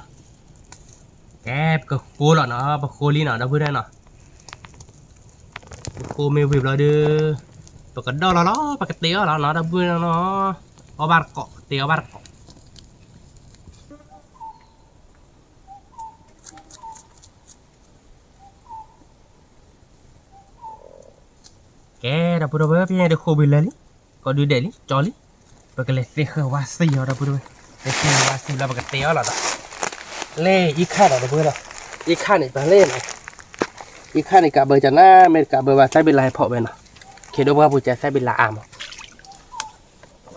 ကဲ ပကဃိလီၤနီၤ ပဃိလံနီၤ ဒီပုၢ်ဝဲၢ်နီၤ, ပဃိမ့ၢ်ဝံၤဘျီဒုး ပကဒီၣ်လီၤလီၤ ပကတ့အီၤလီၤနီၤ ဒီပုၢ်ဝဲၢ်နီၤ, အီၣ်ဘၣ်တကိး တ့အီၣ်ဘၣ်တကိး ကဲ ဒီပုၢ်ဒီဝဲၢ် ဖဲညါဒုးဃိးဝံၤလၢာ်လံ, ကီးဒုးဒဲးလံ ကၠီလံ, ပကလဲၤသ့ဃၢၤဝါစံယီၤ ဒီပုၢ်ဒီဝဲၢ်, သ့ဃၢၤဝါစံဘျီ ပကတ့အီၤလီၤဒီး, လၢအံၣ်ခၣ်ဒီး ဒီပုၢ်ဝဲၢ်နီၤ, အံၣ်ခၣ်န့ၣ် ပာ်လၢနီၤ, အံၣ်ခၣ်န့ၣ် ကးဘၢကနၣ် မ့ၢ်တကးဘၢဘၣ် သၣ်ဘံလးဟဲဖီၣ်ဝဲနီၤ, ခဲဒိၣ်ပှၢ်ပူၤကသၣ်ဘံလးအါမး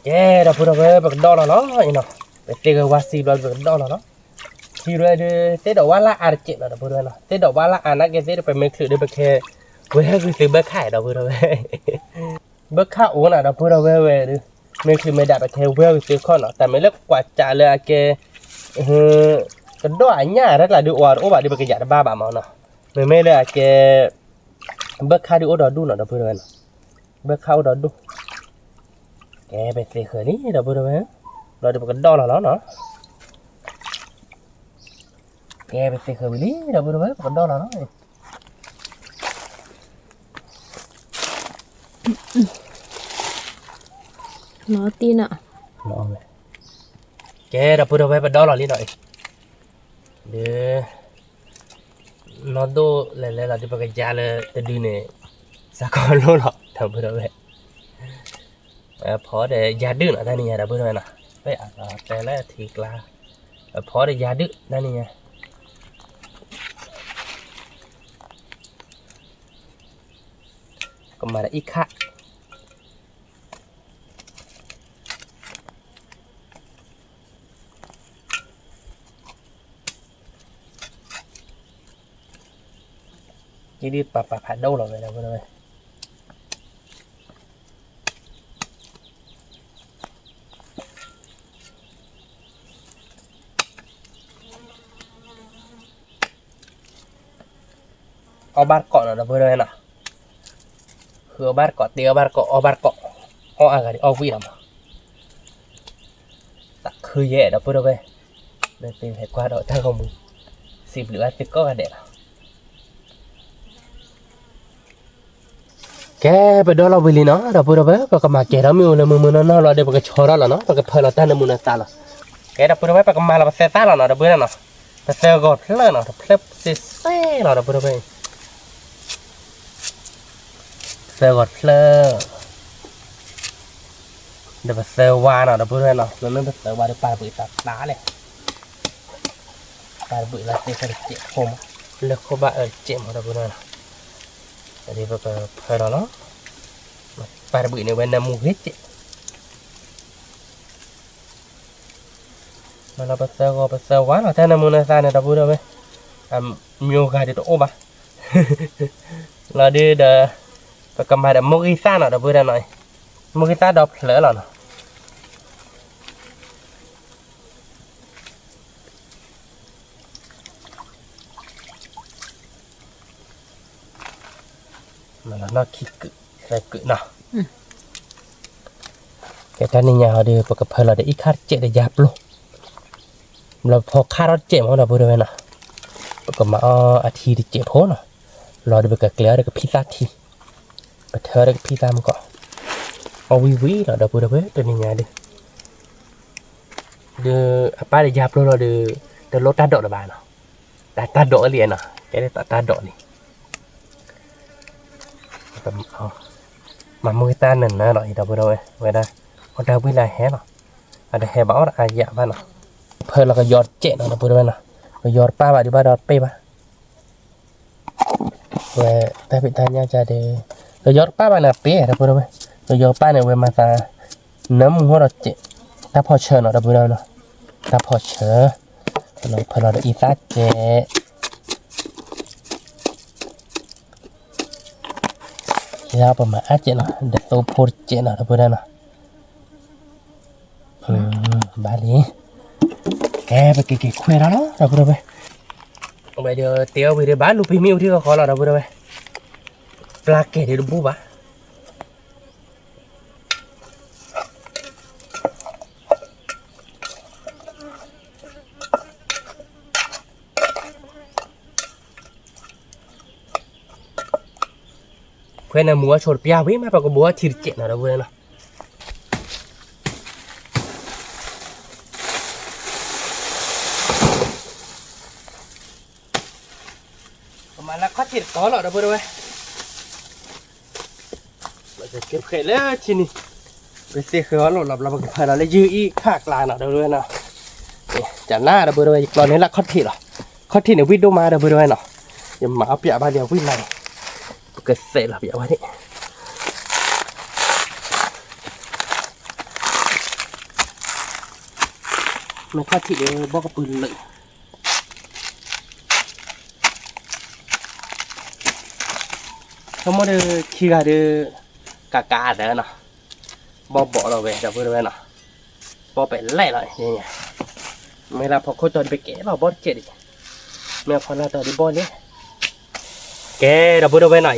ကဲ ဒီပုၢ်ဒီဝဲၢ် ပကဒီၣ်လီၤလီၤအံၤနီၤ, ပသ့ဂဲၤဝါစံဘျီ ပကဒီၣ်လီၤလီၤ, ထံရဲဒုးသ့ၣ်ဒီးဝါလၢအါတစဲးနီၤ ဒီပုၢ်ဒီဝဲၢ်နီၤ, သ့ၣ်ဒီးဝါလၢအါနာ်က့သ့ၣ်ဒီး ပမ့ၢ်ချုးဒုး ပကဟဲဝဲဟဲဂုာ်သုးဘၢခၣ် ဒီပုၢ်ဒီဝဲၢ်, ဘၢခၣ်အိၣ်နီၤ ဒီပုၢ်ဒီဝဲၢ်ဝဲဒုး, မ့ၢ်ချုးမ့ၢ်ဒၣ်ပကဟဲဝဲဟဲဂုာ်သုးခီၣ်နီၤ, တၢ်မ့ၢ်လၢကွၢ်ကးလၢအကဲ ကဒီၣ်အညၣ်တၢ်ကျးဒုး အီၤတအိၣ်ဘၣ်ဒုး ပကယၤတဘၣ်ဘၣ်မးနီၤ, မ့မ့ၢ်လၢအကဲ ဘၢခၣ်ဒုးအိၣ်ဒီးဒူၣ်နီၤ ဒီပုၢ်ဒီဝဲၢ်နီၤ, ဘၢခၣ်အိၣ်ဒီးဒူၣ်, ကဲ ပသ့ဃၢၤလံ ဒီပုၢ်ဒီဝဲၢ်, ဘျီဒုးပကဒီၣ်လီၤလီၤနီၤ ကဲ ပသ့ၣ်ဃၢၤဝံၤလံ ဒီပုၢ်ဒီဝဲၢ် ပကဒီလီၤနီၤ. လီၤတံၢ်နီၤ. ကဲ ဒီပုၢ်ဒီဝဲၢ် ပဒီလီၤလံနီၤ. ဒ် နီၢ်ဒိၣ်လဲၤလဲၤလီၤဒ် ပကယါလၢတဒုန့ၣ် စးခီလိၣ်လီၤ ဒီပုၢ်ဒီဝဲၢ်. ဖီဒီးယၤဒုၣ်နီၤ တၢ်နံၤညါ ဒီပုၢ်ဒီဝဲၢ်နီၤ. တဲလၢထံကျါ ဖီဒီးယၤဒုၣ် တၢ်နံၤညါ. ကမၤဒီးအံၣ်ခၣ် က့ဒ်ပာ်ပာ်ဖးဒိၣ်လီၤဝဲ ဒီပုၢ်ဒီဝဲၢ်. အီၣ်ဘၣ်တကိးနီၤ ဒီပုၢ်ဒီဝဲၢ်နီၤ. ဃုအီၣ်ဘၣ်တကိး တ့အီၣ်ဘၣ်တကိး အီၣ်ဘၣ်တကိး အီၣ်အါဂၤဒ်အီၣ်ဝံၣ်လီၤမး. သးခုယဲၢ် ဒီပုၢ်ဒီဝဲၢ် လၢသုဟဲကွၢ်ဒီးတၢ်ဂီၤမူ စံးဘျုးဘၣ်သုကိးဂၤဒဲးလီၤ. ကဲ ပဒီလီၤဝံၤလံနီၤ ဒီပုၢ်ဒီဝဲၢ် ပကမၤကဲၤထီၣ်မ့ၣ်အူလၢမုာ်မုာ်နီၢ်နီၢ်လီၤဒီး ပကဆီထီၣ်လီၤနီၤ ပကဖၢလီၤတၢ်နၢမူနၢသါလီၤ. ကဲ ဒီပုၢ်ဒီဝဲၢ် ပကမၤလီၤပသၢသၣ်လီၤနီၤ ဒီပုၢ်ဒီဝဲၢ်နီၤ. ပသၢဂီၤတဖျၢၣ်နီၤ တဖျၢၣ်စ့စ့လီၤ ဒီပုၢ်ဒီဝဲၢ်. ပသၢဂီၤတဖျၢၣ် ဒီးပသၢဝါနီၤ ဒီပုၢ်ဒီဝဲၢ်နီၤ. မ့မ့ၢ်ပသၢဝါဒီး ပာ်တဘှံးသးသါလဲၣ်. ပာ်တဘှံးလၢသ့ၣ်ဃီတစဲးဖိမး လၢခိၣ်ဘၣ်အၢတစဲးမး ဒီပုၢ်ဒီဝဲၢ်နီၤ. အဒ်ပကဖၢလီၤလီၤ ပာ်တဘှံးန့ၣ်ဝဲနၢမူဂ့ၤစဲး. မၤလီၤပသၢဂီၤပသၢဝါလီၤ တၢ်နၢမူနၢသါန့ၣ် ဒီပုၢ်ဒီဝဲၢ် အမံၤဂၤဒ်တအိၣ်ဘၣ် လီၤဒုးဒီး ပကမၤဒီးမိၢ်ဂံၢ်သၣ်နီၤ ဒီပုၢ်ဒီဝဲၢ်နီၤ. မိၢ်ဂံၢ်သၣ်ဒီဖျၢၣ်လီၤနီၤ. မၤလီၤနီၢ်ခံကုာ်သၢကုာ်နီၤ. ကဲတၢ်နံၤညါဟီဒီး ပကဖၢလီၤဒီးအံၣ်ခၣ်တစဲးဒီးယါပျိ ဘျီဖီခၣ်ထီၣ်တစဲးမး ဒီပုၢ်ဒီဝဲၢ်နီၤ. ပကမၤအီၣ်အထံတစဲးဖိနီၤ. လီၤဒီးပကကျဲၤအီၣ်ဒီးကဖံသၣ်ထံ ပထၢအီၣ်ဒီးကဖံသၣ်မုၢ်ကီး အီၣ်ဝံၣ်ဝံၣ်လီၤ ဒီပုၢ်ဒီဝဲၢ် တနံၤညါဒီး ဒီးအပၢ်ဒီးယါပျိလီၤဒီး တလိၣ်တၢ်ဒိးလၢၤဘၣ်နီၤ. တၢ်တၢ်ဒိးလံနီၤ ကဲဒ်သိးတၢ်ဒိးလံ. မၤမုၢ်တၢ်နၢၤနၢၤလီၤအံၤ ဒီပုၢ်ဒီဝဲၢ် ဝဲဒၣ် အီၣ်တၢ်ဝံၣ်လၢဟဲလီၤ. အတဟဲဘၣ်အီၣ်ဒီးအါယၣ်ဘၣ်နီၤ. ဖၢလီၤကယီတစဲးနီၤ ဒီပုၢ်ဒီဝဲၢ်နီၤ. ကယီတပၣ်ဘၣ်ဒံးဘၣ်ဒီးတပ့ၢ်ဘၣ် ဝဲတၢ်ဖံးတၢ်ညၣ်ကဒီး ကယီတပၣ်ဘၣ်န့ၣ် ပ့ၢ် ဒီပုၢ်ဒီဝဲၢ် ကယီတပၣ်န့ၣ် ဝဲမၤသး နၢမူဟီၣ်ဒီးစဲး တၢ်ဖီၣ်ဆၢနီၤ ဒီပုၢ်ဒီဝဲၢ်နီၤ တၢ်ဖီၣ်ဆၢ ဖၢလီၤဒီးအံသၣ်စဲး ယါပမၤအါစဲးနီၤ ဒီးသိဖိတစဲးနီၤ ဒီပုၢ်ဒီဝဲၢ်နီၤ ဘၣ်လံ ကဲ ပကက့ၤခွဲးတၢ်လီၤ ဒီပုၢ်ဒီဝဲၢ် အဝဲဒီးတဲအီၣ်ဝံၤဒီး ဘၣ်လူၤဖံမ့ၣ်အူထံဃီဃီလီၤ ဒီပုၢ်ဒီဝဲၢ် ပျၢ်ကဲၤဒီးတဘူၣ်ဘၣ် ခွဲးနၢမူအဆိတပျၢ်ဝံၤမး ပကဘိးအထံတစဲးနီၤ ဒီပုၢ်ဒီဝဲၢ်နီၤ ပမၤလၢခီၣ်ထံးတကီလီၤ ဒီပုၢ်ဒီဝဲၢ် ပကက့ၤဖဲးလၢထံနံၤ ပသ့ၣ်ဃၢၤအီၤလိာ်လီၤဘျီ ပကဖၢလီၤလၢယုၢ်အံၣ်ခၣ်ကျါနီၤ ဒီပုၢ်ဒီဝဲၢ်နီၤ ကနၣ် ဒီပုၢ်ဒီဝဲၢ် ယကျီန့ၢ်လၢခီၣ်ထံးလီၤ ခီၣ်ထံးန့ၣ်ဝံၣ်ဒိၣ်မး ဒီပုၢ်ဒီဝဲၢ်နီၤ ယမၤအီၣ်ပျးဘၣ်ဒီးဝံၣ်မးန့ၣ် ပကသဲးလီၤပျးဝဲန့ၣ် မ့ၢ်ခီၣ်ထံးဒီးဘီကပုၢ်လၢာ် ဆိကမိၣ်ဒီး ခံဂၤဒီး ကးကးသၢနီၤ ဘီဘီလီၤဝဲ ဒီပုၢ်ဒီဝဲၢ်နီၤ ဘီပဲာ်လဲၣ်လီၤ မ့ၢ်လၢဖီခိၣ်တီၤဒ်ပကဲလီၤ ဘီတကဲးဒံး မ့ၢ်ဖီလာ်တီၤဒ်ဘီလံ ကဲ ဒီပုၢ်ဒီဝဲၢ်နီၤအံၤ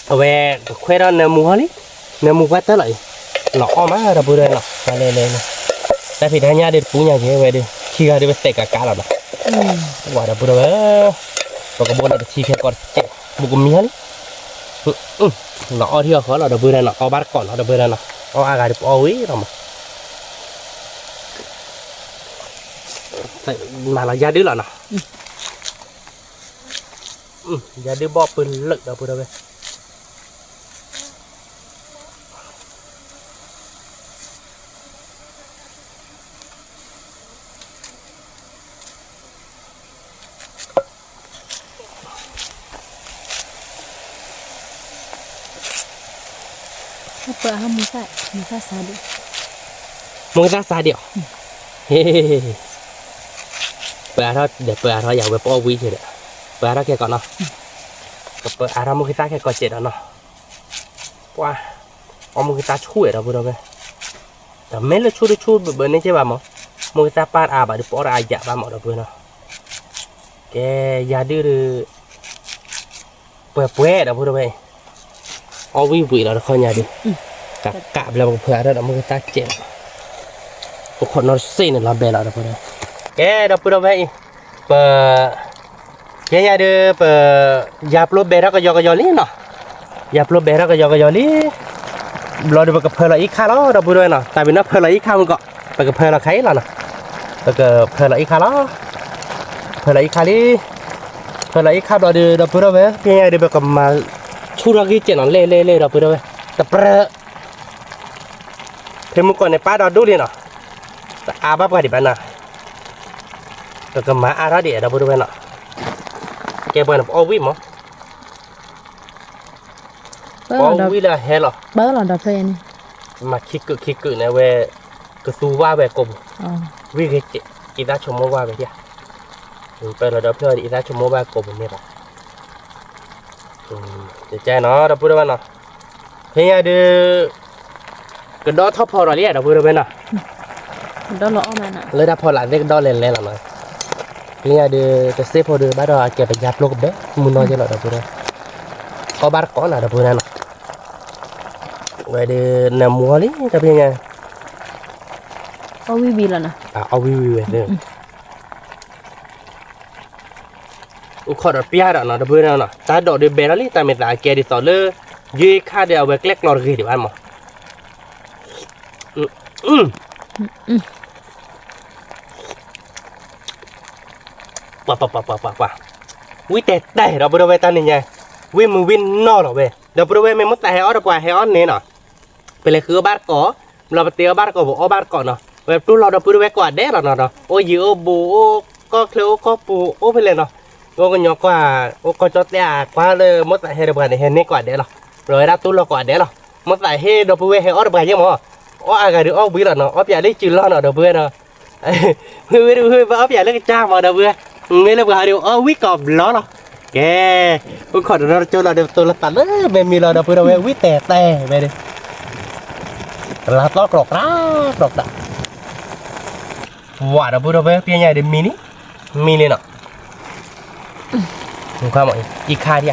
အဝဲကခွဲးထီၣ်နၢမူဟီလံ နၢမူပှၢ်တၢၢ်လီၤအံၤ လီၤအီၣ်မး ဒီပုၢ်ဒီဝဲၢ်နီၤ လဲၤလဲၤလဲၤ တၢ်ဖံးတၢ်ညၣ်ဒီးတပူၤညါက့ၤဝဲဒီး ခံဂၤဒီးပသဲးကးကးလီၤနီၤ ဝဲဒီပုၢ်ဒီဝဲၢ်, ပကဘိလီၤတထံခဲကီးတစဲး, ဘူးကမံၤဟီလံ, လီၤအီၣ်ထံအီၣ်ဃီလီၤ ဒီပုၢ်ဒီဝဲၢ်နီၤ, အီၣ်ဘၣ်တကိးနီၤ ဒီပုၢ်ဒီဝဲၢ်နီၤ, အီၣ်အါဂၤဒီးပအီၣ်ဝံၤလီၤမး, မၤလီၤယၤဒုလီၤနီၤ, ယၤဒုဘီၣ်ပလၢာ်ဒီပုၢ်ဒီဝဲၢ် မိၢ်ကသၣ်စါဒံးအီၤ, ပအါထီၣ်ဒီး ပအါထီၣ်ယၤဝဲပအီၣ်ဝံၤက့ၤဒီး, ပအါထီၣ်ကဲကီးနီၤ, ပအါထီၣ်မိၢ်ကသၣ်ခဲကီးစဲးဒီးနီၤ, ပှၤ, အီၣ်မိၢ်ကသၣ်ဆူၣ်ဝဲဒီပုၢ်ဒီဝဲၢ်, တမ့ၢ်လၢဆူၣ်တဆူၣ်ဘၣ်ဘၣ်န့ၣ်ကဲဘၣ်မး, မိၢ်ကသၣ်ပၢ်တအါဘၣ်ဒီး ပအီၣ်တအါယၤဘၣ်မးဒီပုၢ်ဝဲၢ်နီၤ, ကဲယၤဒုဒီး ပှဲၤပှဲၤဒီပုၢ်ဒီဝဲၢ်, အီၣ်ဝံၤဝံၤလီၤတခီညါဒုး, ကကးဘျဲပကဖၢအါထီၣ်ဒီးမိၢ်ကသၣ်စဲးလီၤ, ပခိးနီတစ့န့ၣ်လီၤဘဲလီၤဒီပုၢ်ဒီဝဲၢ်, ကဲဒီပုၢ်ဒီဝဲၢ်အံၤ, ပ, ကဲညါဒုးပ, ယၤပျိဘဲထီၣ်ကယီကယီလံနီၤ, ယၤပျိဘဲထီၣ်ကယီကယီလံ ဘျီဒီးပကဖၢလီၤအံၤခါလီၤ ဒီပုၢ်ဒီဝဲၢ်နီၤ, တၢ်ဘံနီၣ်ဖၢလီၤအံၤခါမုၢ်ကီး, ပကဖၢလီၤခါအံၤလီၤနီၤ, ပကဖၢလီၤအံၤခါလီၤ, ဖၢလီၤအံၤခါလံ, ဖၢလီၤအံၤခါဘျီဒီး ဒီပုၢ်ဒီဝဲၢ် ဖဲညါဒီးပကမၤ ဆူၣ်ထီၣ်ဂံၢ်စဲးနီၤ လဲၣ်လဲၣ်လဲၣ် ဒီပုၢ်ဒီဝဲၢ်, တပြၢ, ဖဲမုၢ်ကီးန့ၣ်ပၢ်ဒီဒူၣ်လံနီၤ, တအါဘၣ်ပှၤဒံးဘၣ်နီၤ, ပကမၤအါထီၣ်ဒံး ဒီပုၢ်ဒီဝဲၢ်နီၤ, ကဲပှၤန့ၣ်ပအီၣ်ဝံၤမး ပအီၣ်ဝံၤလၢအဟဲလီၤ, မၤခံကုာ်ခံကုာ်န့ၣ်ဝဲ, ကသူဝါဝဲကိာ်ပူၤ, ဝံၤဂ့ၤက့ၤ အံသၣ်ဆိကမိၣ်ဝါဝဲဒၣ်, ပၢၢ်လီၤဒီဖျၢၣ်အံသၣ်ဆိကမိၣ်ဝါကိာ်ပူၤန့ၣ်လီၤ, ကဲနီၤ ဒီပုၢ်ဒီဝဲၢ်နီၤ, ဖဲညါဒုး ကဒီထီၣ်ဖီဒီးလံ ဒီပုၢ်ဒီဝဲၢ်နီၤ, လၢတၢ်ဖီလာ်သ့ၣ်ကဒီလဲၤလဲၤလီၤနီၤ, ဖဲညါဒုး တစ့ဖိဒုး ဘၣ်ဒီးအကဲပယါပျိကဘဲ မုၢ်နီၢ်ယဲလီၤ ဒီပုၢ်ဒီဝဲၢ်, အီၣ်ဘၣ်တကိးနီၤ ဒီပုၢ်ဒီဝဲၢ်နီၤ, ဝဲဒုး နမူအီၤလံ တၢ်ဖဲညါ, အီၣ်ဝံၤဝံၤလီၤနီၤ, အီၣ်ဝံၤဝံၤဝဲသ့ၣ် အိၣ်ခိးဒီးပျၢ်ဒီးနီၤ ဒီပုၢ်ဒီဝဲၢ်နီၤ, တၢ်ဒိးဒုးဘဲထီၣ်လံ တၢ်မ့ၢ်သးအကဲဒ်သိးလၢ ယုၢ်ခါဒီးအဝဲကျဲကျီတဂ့ၤဒံးဘၣ်မး, ပှၤပှၤပှၤပှၤပှၤ, ဝံၤတဲတဲ ဒီပုၢ်ဒီဝဲၢ် တၢ်နံၤညါ, ဝံၤမုၢ်ဝံၤနီၢ်လီၤဝဲ, ဒီပုၢ်ဒီဝဲၢ် မ့ၢ်မိၢ်သးဟဲအီၣ်ဒီးပှၤဟဲအီၣ်န့ၣ်နီၤ, ပလဲၤဃုအီၣ်ဘၣ်တကိး, ဘျီပတ့အီၣ်ဘၣ်တကိး ပအီၣ်ဘၣ်တကိးနီၤ, ဝဲပတူၢ်လီၤဒီပုၢ်ဒီဝဲၢ်ကိးဂၤဒဲးလီၤနီၤဒီး အိၣ်ယံၤအိၣ်ဘူး အိၣ်ကီၢ်ချၢအိၣ်ကီၢ်ပူၤ အိၣ်ဖဲလဲၣ်နီၤ, အိၣ်ကညီကွၢ် အိၣ်ကီၢ်ကၠီၣ်တဲၣ်အကွၢ်လၢ မိၢ်သးဟဲဒီးပှၤန့ၣ် ဟဲန့ၢ်ကိးဂၤဒဲးလီၤ, ဘျီဝဲဒၣ်တူၢ်လီၤကိးဂၤဒဲးလီၤ, မိၢ်သးဟ့ၣ်ဒီပုၢ်ဝဲၢ်ဟဲအီၣ်ဒီးပှၤယဲၢ်မး, အီၣ်အါဂၤဒုးအီၣ်ဝံၤလီၤနီၤ, အီၣ်ပၠးလၢစုလီၢ်နီၤ ဒီပုၢ်ဝဲၢ်နီၤ ဝ့ၢ်ဝ့ၢ်ဝ့ၢ် ပအီၣ်ပၠးလၢကစၢ်မး ဒီပုၢ်ဝဲၢ်, မ့ၢ်လၢပှၤဟးဒုးအီၣ်ဝံၤကိးဘျီလီၤ, ကဲ, အိၣ်ခိးတနီၤတကၠိလီၤဒီး ပတိၤလီၤသးလၢမဲာ်မံၤလီၤ ဒီပုၢ်ဒီဝဲၢ် ဝံၤတဲတဲဝဲဒၣ်, ကလၤသီကျိးကြၢး ကျိးကြၢး, ဝၤ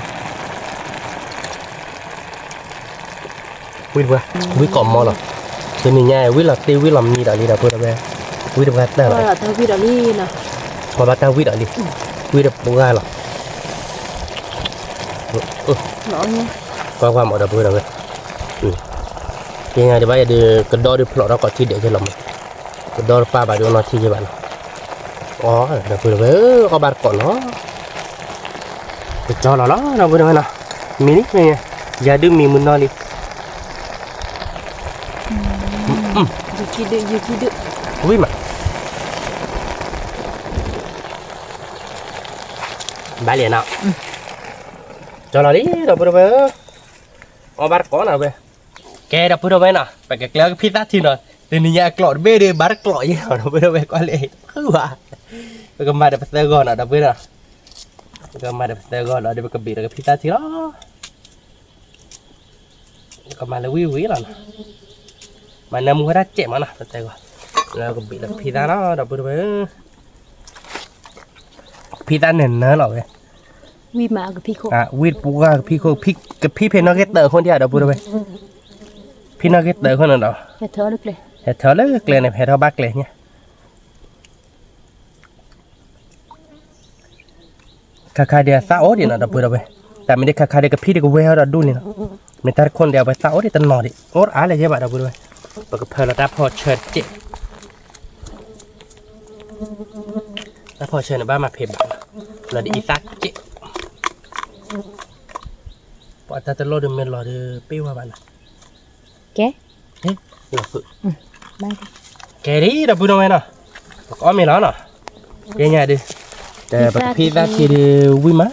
ဒီပုၢ်ဒီဝဲၢ် ဖဲညါဒုးမံလံ, မံလံနီၤ ခွါမး အံၤခါဒံးဧါ, ဝံၤတပှၢ် ဝံၤကိးမီလီၤ, တနံၤညါ ဝံၤလီၤတ့ၢ်ဝံၤလီၤမံဒီးလံ ဒီပုၢ်ဒီဝဲၢ်, ဝံၤတပှၢ်တၢၢ်လီၤ, ဝံၤတပှၢ်တၢၢ်ဝံၤဒီးလံ, ဝံၤတပှၢ်လီၤ, ကွၢ်ကွၢ်မး ဒီပုၢ်ဒီဝဲၢ်, ဖဲညါဒုးဘၣ်ယၤဒုး ကဒီဒုးဖျိးထီၣ်ကိးထံဒဲးက့ၤလီၤမး, ကဒီတပၢ်ဘၣ်ဒုးအီၣ်နီၢ်ထံက့ၤဘၣ်နီၤ, အီ ဒီပုၢ်ဒီဝဲၢ် အီၣ်ဘၣ်တကိးနီၤ ကကၠီလီၤလီၤ ဒီပုၢ်ဒီဝဲၢ်နီၤ, မံလံ ဖဲညါ, ယၤဒုးမံမုၢ်နီၢ်လံ, ဝံၤမး, ဘၣ်လံနီၤ, ကၠီလီၤလံ ဒီပုၢ်ဒီဝဲၢ်, အီၣ်ဘၣ်တကိးနီၤဝဲ, ကဲ ဒီပုၢ်ဒီဝဲၢ်နီၤ ပကကျဲကဖံသၣ်ထံနီၤ, တနံၤညါအကျိးတဘ့ၣ်ဒီး ဘၣ်တကျိးယဲၢ်လီၤ ဒီပုၢ်ဒီဝဲၢ် ကွၢ်လၢ ဃုဝဲ, ပကမၤဒီးပသၢဂီၤနီၤ ဒီပုၢ်ဒီဝဲၢ်, ပကမၤဒီးပသၢဂီၤလီၤဒီး ပကဘ့ၣ်လီၤကဖံသၣ်ထံလီၤ ကမၤလၢဝံၣ်ဝံၣ်လီၤနီၤ, မၤနၢမူဝဲဒၣ်စဲးမးနီၤ ပတဲဂီၤ, လၢကဘ့ၣ်လၢကဖံသၣ်နီၤ ဒီပုၢ်ဒီဝဲၢ်ဧၢ, ကဖံသၣ်နၢၤနၢၤလီၤဝဲ, ဝံၣ်မးကဖံခိၣ်, ဝံၣ်ပူၤဂၤကဖံခိၣ်, ကဖံဖဲနီၣ်ဂံၢ်တၢၢ်အခိၣ်ဒံးဧါ ဒီပုၢ်ဒီဝဲၢ်, ဖံနီၣ်ဂံၢ်တၢၢ်အခိၣ်န့ၣ်ဒီး, ဟဲထၢၣ်လၢကျဲန့ၣ် ဟဲထီၣ်ဘၣ်ကျဲညါ ဒီပုၢ်ဒီဝဲၢ်, ခါခါဒီးအသၣ်အိၣ်ဒံးနီၤ ဒီပုၢ်ဒီဝဲၢ်, တၢ်မ့ၢ်ဒ်ခါခါဒီးကဖံးဒံးကဝဲၤဟီဒီးဒူၣ်န့ၣ်နီၤ, မ့ၢ်တၢ်တခိၣ်န့ၣ်ဒီးအဝဲသၣ်အိၣ်ဒံးတနီၤဒံး အိၣ်အါလၢယဲဘၣ် ဒီပုၢ်ဒီဝဲၢ်, ပကဖၢလီၤတၢ်ဖီၣ်ဆၢတကဲး, တၢ်ဖီၣ်ဆၢန့ၣ် ဘၣ်မၤဖံးဘၣ်နီၤ, လီၤဒ်အံၤသၣ်ကဲး, ပှၤတၢ်တလိၣ်ဒီးမ့ၢ်လီၤဒီးပ့ၢ်ဝဲဘၣ်နီၤ ကဲ, ကဲဒ် ဒီပုၢ်ဒီဝဲၢ်နီၤ, ပကအီၣ်မ့ၤလီၤနီၤ, ကဲညါဒုး, ဒီးပကဖံးသၣ်ထံဒီးဝံၣ်မး,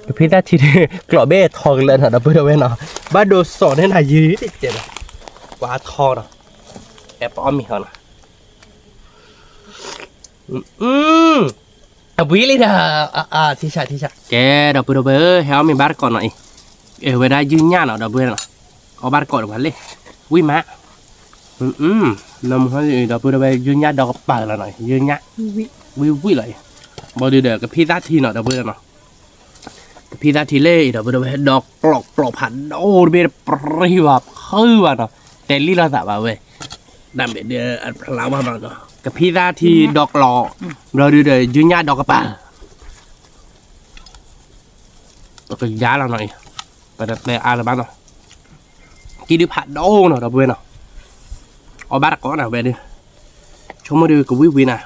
ကဖံးသၣ်ထံဒီး ကျိးဘ့ၣ်ထီကလၢာ်နီၤ ဒီပုၢ်ဒီဝဲၢ်နီၤ, ဘၣ်ဒိးစိာ်န့ၢ်နၤယံၤတကဲးဒီး, ပှၤထီနီၤ, အဲ ပအီၣ်မ့ၤဟီနီၤ, အဘှံးလံဒီး, ထံဆးထံဆး ကဲ ဒီပုၢ်ဒီဝဲၢ်ဧၢ ဟဲအီၣ်မ့ၤဘၣ်တကိးနီၤအံၤ, အဝဲဒၣ်ယုၢ်ညၣ်နီၤ ဒီပုၢ်ဝဲၢ်နီၤ, အီၣ်ဘၣ်တကိးဒီးပှၤလ့ၣ်, ဝံၣ်မး, ဒီပုၢ်ဒီဝဲၢ် ယုၢ်ညၣ်ဒီးကပၤလီၤနီၤ ယုၢ်ညၣ်, ဝံၣ်ဝံၣ်လီၤအံၤ, ဘၣ်ဒုးဒီးကဖံးသၣ်ထံနီၤ ဒီပုၢ်ဝဲၢ်နီၤ, ကဖံးသၣ်ထံလၢအံၤ ဒီပုၢ်ဒီဝဲၢ် ဒီးကျိးကျိးဖးဒိၣ်တဘ့ၣ်တပြံဘၣ်ဖုးဘၣ်နီၤ, တဲလံလိာ်သးဘၣ်ဝဲ, တၢ်မ့ၢ်ဒ်အဖျါဝဲဘၣ်နီၤ, ကဖံးသၣ်ထံဒီးကျိး, ဘျီဒုးဒီးယုၢ်ညၣ်ဒီးကပၤ ပကယါလီၤနီၤအံၤ, ပတတဲအါလၢၤဘၣ်နီၤ, ကံၣ်ဒုးဖးဒိၣ်နီၤ ဒီပုၢ်ဝဲၢ်နီၤ, အီၣ်ဘၣ်တကိးနီၤဝဲဒုး, ဆိကမိၣ်ဒုးကဝံၣ်ဝံၣ်နၤ,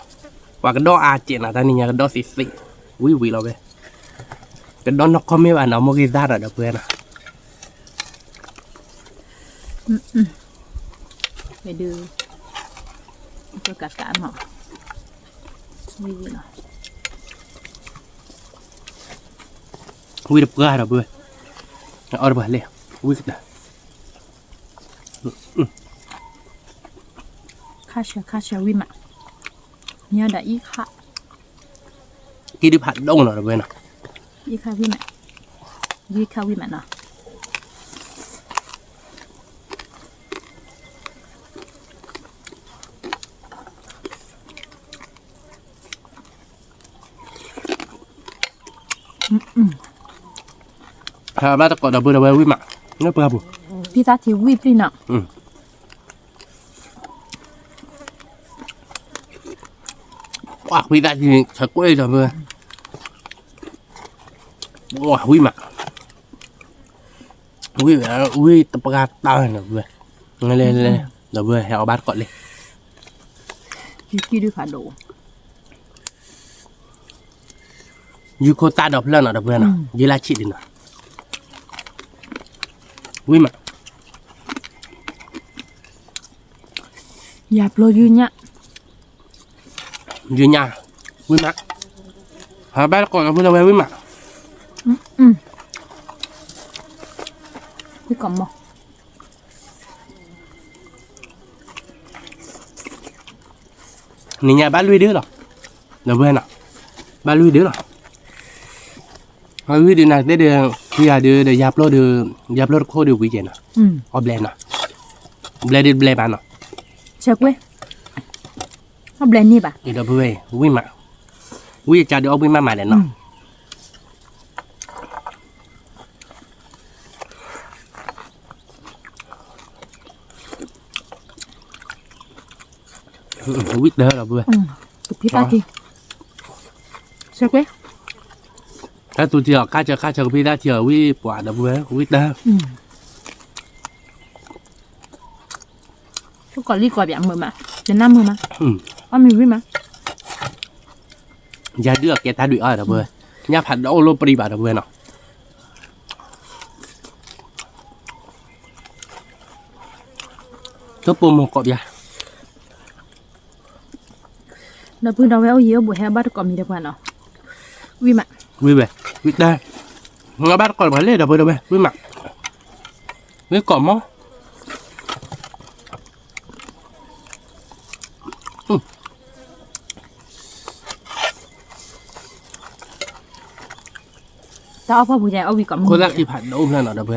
ပှၤကဒီၣ်အါကဲးနၤ တၢ်နံၤညါကဒီၣ်သ့သ့, ဝံၣ်ဝံၣ်လီၤဝဲ, ကဒီၣ်နီၢ်ကီၢ်မ့ၢ်ဘၣ်နီၤ မိၢ်ဂ့ၤသၣ်ဒီး ဒီပုၢ်ဝဲၢ်နီၤ ဝဲဒုး, ကကးကးနီၤ, ဝံၣ်ဝံၣ်နီၤ, ဝံၣ်တပှၢ်ဒီပုၢ်ဝဲၢ်, အီၣ်တပှၢ်လ့ၣ်, ဝံၣ်ကတၢၢ်, ခါဆၢခါဆၢဝံၣ်မး, ညါဒီးအံၤခါ ကံၣ်ဒုးဖးဒိၣ်နီၤ ဒီပုၢ်ဝဲၢ်နီၤ, ယံခါဝံၣ်မး, ယံခါဝံၣ်မးနီၤ, ဘၣ်တကိးဒီပုၢ်ဒီဝဲၢ်ဝံၣ်မး, လၢပှၢ်ပူၤ, ဖံးသၣ်ထံဝံၣ်ပျံၢ်နီၤ ပှၤဖံးသၣ်ထံ ဆၢကွံာ်ဒီပုၢ်ဝဲၢ်, ဝံၣ်မး, ဝံၣ်ဝံၣ်တပှၢ်တၢ်ဒီပုၢ်ဝဲၢ်, လဲၤလဲၤလဲၤ ဒီပုၢ်ဝဲၢ် ဟဲအီၣ်ဘၣ်တကိးလံ, ယုၢ်ခိၣ်တၢ်ဒီဖျၢၣ်နီၤ ဒီပုၢ်ဝဲၢ်နီၤ, ယုၢ်လၢဆံးဒံးနီၤ, ဝံၣ်မး, ယၤပျိယုၢ်ညၣ်, ယုၢ်ညၣ်, ဝံၣ်မး, ဟးဘၣ်တကိးဒီပုၢ်ဒီဝဲၢ်ဝံၣ်မး, ဝံၣ်ကီးမီၢ် နံၤညါဘၣ်လွံၢ်ဒုလီၤ, ဒီပုၢ်ဝဲၢ်နီၤ, ဘၣ်လွံၢ်ဒုလီၤ, လွံၢ်ဒုနၤသ့ၣ်ဒီး, ခံဂၤဒုးဒီး ယၤပျိဒီး, ယၤပျိတခိၣ်ဒီးဝံၤကဲနီၤ, အီၣ်ဘျဲၣ်နီၤ, ဘျဲၣ်ဒုးတဘျဲၣ်ဘၣ်နီၤ, ဆၢကွံာ်, အီၣ်ဘျဲၣ်န့ၣ်ဘၣ်, ဒီပုၢ်ဝဲၢ် ဝံၣ်မး, ဝံၣ်အကါဒုးအီၣ်ဝံၣ်မးမးလဲၣ်နီၤ ဝံၣ်တၢ်ဒီပုၢ်ဝဲၢ်, ကဖံးသၣ်ထံ, ဆၢကွံာ်, တၢ်သူထံအီၤ ခါဆၢခါဆၢကဖံးသၣ်ထံအီၤ ဝံၣ်ပှၤဒီပုၢ်ဝဲၢ် ဝံၣ်တၢ်, ကီးလံကီးပၠးမုာ်မး, ယနၢ်မုာ်မး, အီၣ်မ့ၤဝံၣ်မး, ယၤဒုးအကဲတၢ်ဒုးအီၣ်ဒီပုၢ်ဝဲၢ်, ညၣ်ဖးဒိၣ်အိၣ်လၢပရံဘၣ်ဒီပုၢ်ဝဲၢ်နီၤ တပိာ်မိၢ်ကီးပၠး, ဒီပုၢ်ဒီဝဲၢ်အိၣ်ယံၤအိၣ်ဘူး ဟဲဘၣ်တကိးမံၤဒီးပှၤနီၤ, ဝံၣ်မး, ဝံၣ်ဝဲ, ဝံၣ်တၢ်, ဘၣ်တကိးပှၤလၢဒီပုၢ်ဒီဝဲၢ် ဝံၣ်မး, ဝံၣ်ကီးမီၢ် တၢ်အီၣ်ဖီၣ်ပူၤယအီၣ်ဝံၣ်ကီးမီၢ် ခိၣ်သၣ်ခံ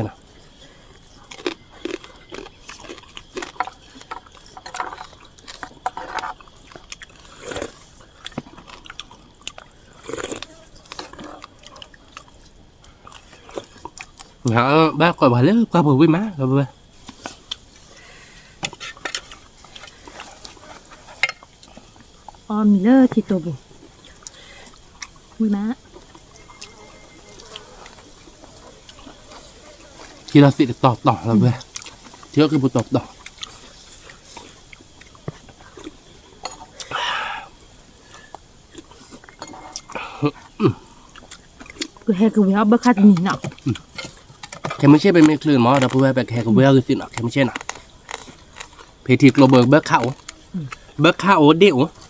ဖးဒိၣ်ဖျၢၣ်နီၤ ဒီပုၢ်ဝဲၢ်နီၤ, ဘၣ်ကိးပှၤလၢပှၢ်ပူၤဝံၣ်မး ဒီပုၢ်ဝဲၢ်, အီၣ်မ့ၤလၢထံတိာ်ပူၤ, ဝံၣ်မး, ထံလီၤသ့ၣ်တတီၤတီၤလီၤဝဲ, ထံလီၤက့ၤပတီၤတီၤ. ကဟဲကဝဲအီၣ်ဘၢခါတနံၤနီၤ, ခဲမုၢ်ဆ့ၣ်ပမ့ၢ်ချုးမး ဒီပုၢ်ဝဲၢ် ပကဟဲကဝဲအီၣ်ဂ့ၤသ့ၣ်နီၤ ခဲမုၢ်ဆ့ၣ်နီၤ, ဖဲထံကျိဘၢဘၢခါအိၣ်, ဘၢခါအိၣ်ဒ့ၣ်အိၣ် ဝံၣ်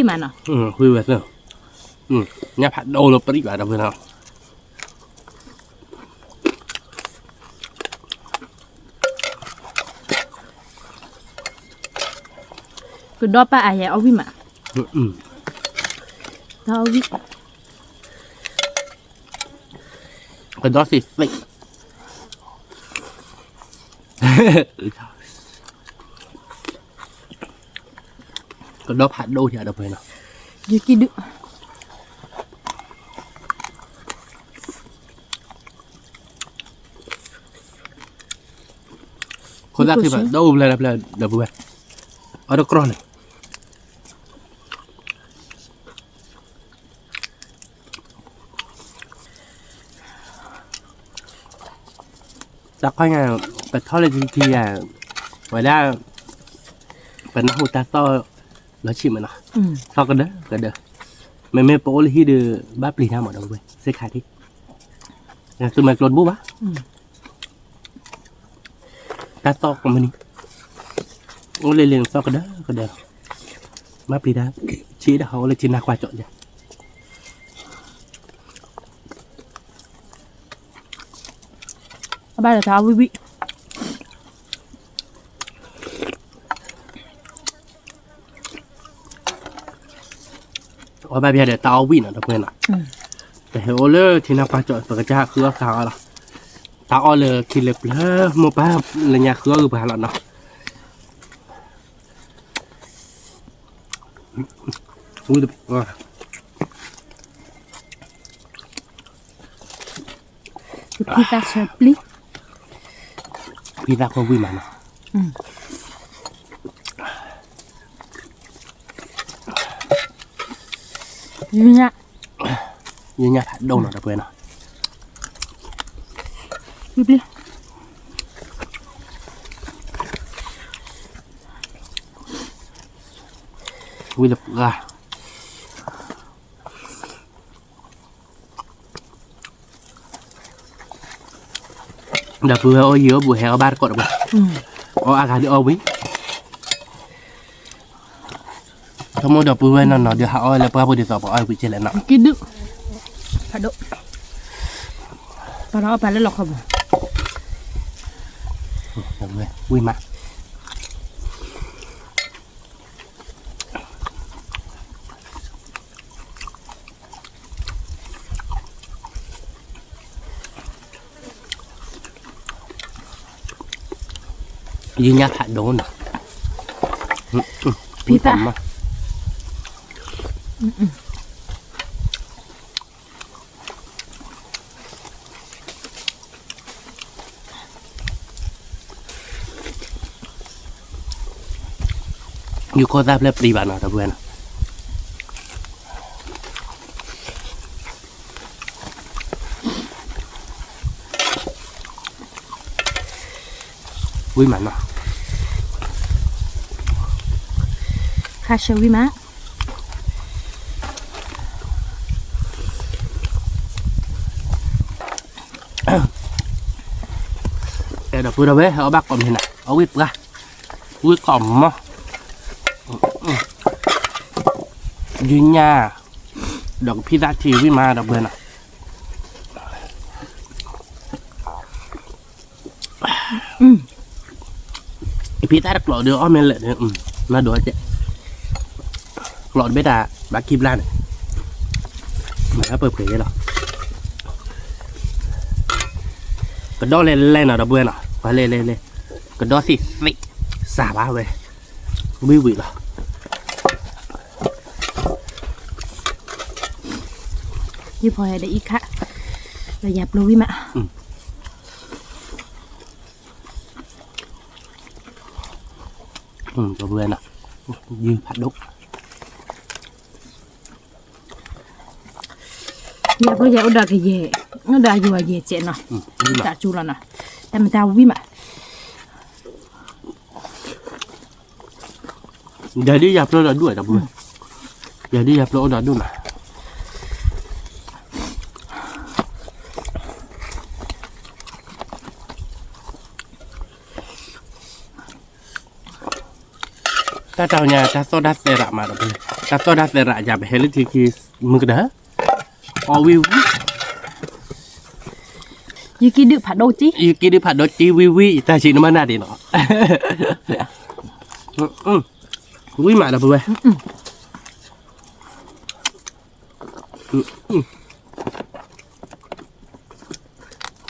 မးနီၤ, ဝံၣ်ဝဲသ့, ညၣ်ဖးဒိၣ်လၢပရံၣ်ဘၣ်ဒီပုၢ်ဝဲၢ်နီၤ, ကဒီပၢ်အါယဲအီၣ်ဝံၣ်မး, တၢ်အီၣ်ဝံၣ် ကဒီသ့ၣ်သ့ၣ်, ကဒီဖးဒိၣ်ထံဒီပုၢ်ဝဲၢ်နီၤ, ယကံၣ်ဒုၣ် ခိၣ်သၣ်ခံဖးဒိၣ်ဖျဲၣ်ဖျဲၣ်ဒီပုၢ်ဝဲၢ်, အီၣ်တကြီၢ်န့ၣ် တၢ်ခီညါ ပထီၣ်လၢထံထံယၤ, ဝဲဒၣ် ပနၢ်ဟူတၢ်သီၣ်လီၤဆံးမးနီၤ, သီၣ်ကဒၢကဒၢ, မ့မ့ၢ်ပအိၣ်လၢဟံၣ်ဒီး ဘၣ်ပျံၤတၢ်မးဒီပုၢ်ဝဲၢ် စ့ၢ်ခါထံ, သုမဲာ်ကျိတဘိဘၣ် တၢ်သီၣ်ကမနံၤ, အိၣ်လၢလၢသီၣ်ကဒၢကဒၢ, ဘၣ်ပျံၤတၢ်, ဆံးဒၣ်ဟးအိၣ်လၢထံနါကွၢ်ကၠီၣ်ယၤ, အဘၣ်ဒီးတၢ်အီၣ်ဝံၣ်ဝံၣ်, အီၣ်ဘၣ်ပျဲဒီးတၢ်အီၣ်ဝံၣ်နီၤ ဒီပုၢ်ဝဲၢ်နီၤ, ပဟဲအိၣ်လၢထံနါကွၢ်ကၠီၣ် ပကစၢ်ဃုအီၣ်ဃုအီလီၤ, တၢ်အီၣ်လၢခံလၢပျၢၤ မိၢ်ပၢ်လၢညါဃုအီၣ်ဂ့ၤပှၤလီၤနီၤ. ဖံသၣ်ဆၢပျံၤ, ဖံသၣ်ခိၣ်ဝံၣ်မးနီၤ, ယညၣ်ဖးဒိၣ်နီၤ ဒီပုၢ်ဝဲၢ်နီၤ, ဝံၣ်လၢပှၢ် ဒီပုၢ်ဝဲၢ်အိၣ်ယံၤအိၣ်ဘူး ဟဲအီၣ်ဘၣ်တကိးတပှၢ်, အီၣ်အါဂၤဒ်အီၣ်ဝံၤ, ဆိကမိၣ်ဒီပုၢ်ဝဲၢ်နီၢ်နီၢ်ဒီး ဟးအီၣ်လၢပှၢ်ပူၤဒ်သိးပအီၣ်ဝံၤကဲလဲၣ်နီၤ, ကံၣ်ဒုၣ်, ဖးဒိၣ်, ပှၤဒီးအီၣ်ပာ်လၢလီၢ်ခီပူၤ, ဝံၣ်မး ယညၣ်ဖးဒိၣ်နီၤ, ဖံသၣ်, ယခိၣ်သၣ်ဖျၢၣ်ပျံၤဘၣ်နီၤ ဒီပုၢ်ဝဲၢ်နီၤ, ဝံၣ်မးနီၤ, ခါဆၢဝံၣ်မး အဲၣ်ဒိးပုၢ်ဒီပုၢ်ဝဲၢ် အီၣ်ဘၣ်ကိးမံၤနၤ အီၣ်ဝံၣ်ပှၢ် ဝံၣ်ကိးမီၤ ယညၣ် ဒီးကဖံသၣ်ထံဝံၣ်မး ဒီပုၢ်ဝဲၢ်နီၤ ဖံသၣ်တကျိးဒီးအီၣ်မ့ၢ်လဲၣ်ဒီး နဒိးကဲ ကျိးတဘ့ၣ်တၢ်ဘၣ်ခံဘျါန့ၣ် မၤပှဲၤပှဲၤယဲလီၤ ကဒီလဲၤလဲၤနီၤ ဒီပုၢ်ဝဲၢ်နီၤ ပှၤလဲၤလဲၤလဲၤ ကဒီသ့ၣ်သ့ၣ် စၢ်ဘၣ်ဝဲ ဝံၣ်ဝံၣ်လီၤ ယဖီၣ်ဟဲဒီးအံၤခါ ဒီးယၤပျိဝံၣ်မး ဒီပုၢ်ဝဲၢ်နီၤ, ယုၢ်ဖးဒိၣ်, ယဲဖိယဲအိၣ်ဒီးကယဲၢ်, အိၣ်ဒီးယိၤယဲၢ်စဲးနီၤ, တၢ်စူၤလီၤနီၤ, တၢ်မတၤဝံၤမး ယၤဒ်ယၤဖျိဒီးဒူၣ် ဒီပုၢ်ဝဲၢ်, ယၤဒ်ယၤဖျိအိၣ်ဒီးဒူၣ်နီၤ. တၢ်တၢ်ညါ တၢ်သီၣ်တၢ်သဲရးမး ဒီပုၢ်ဝဲၢ်, တၢ်သီၣ်တၢ်သဲရးယၤ ပဟဲလၢထံခံ မုၢ်ကတၢၢ် အီၣ်ဝံၣ်ဝံၣ်, ယကံၣ်ဒုၣ်ဖးဒိၣ်ကံ, ယကံၣ်ဒုၣ်ဖးဒိၣ်ကံ ဝံၣ်ဝံၣ် ယတၢ်ဆံးနမၤနၢ်ဒံးနီၤ, ဝံၣ်မး ဒီပုၢ်ဝဲၢ်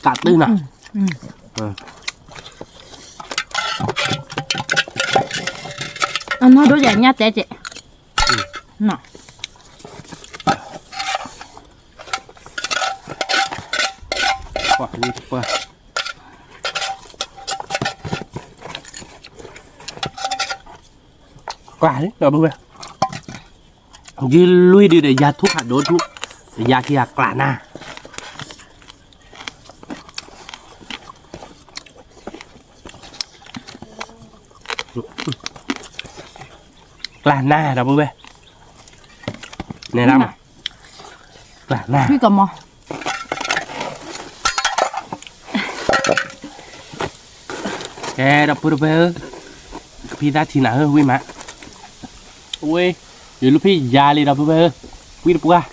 ကးတုၢ်နီၤ, အနီၢ်ဒိၣ်ယၤညၣ်တဲကဲး, ကွၢ်လံ ဒီပုၢ်ဝဲၢ်, ယလုၢ်ဒုးဒီး ယၤထူၣ်ဖးဒိၣ်ထူၣ်, ယၤခံဂၤကျးနၢ် ကျးနၢ် ဒီပုၢ်ဝဲၢ်, န့ၣ်လၢမး, ကျးနၢ်, ကဲ ဒီပုၢ်ဝဲၢ်ဧၢ, ကဖံသၣ်ထံနၤဧၢ ဝံၣ်မး, ဝ့ၢ်, ယလူၤဖံးယၤလံ ဒီပုၢ်ဝဲၢ်ဧၢ, ဝံၣ်တပှၢ်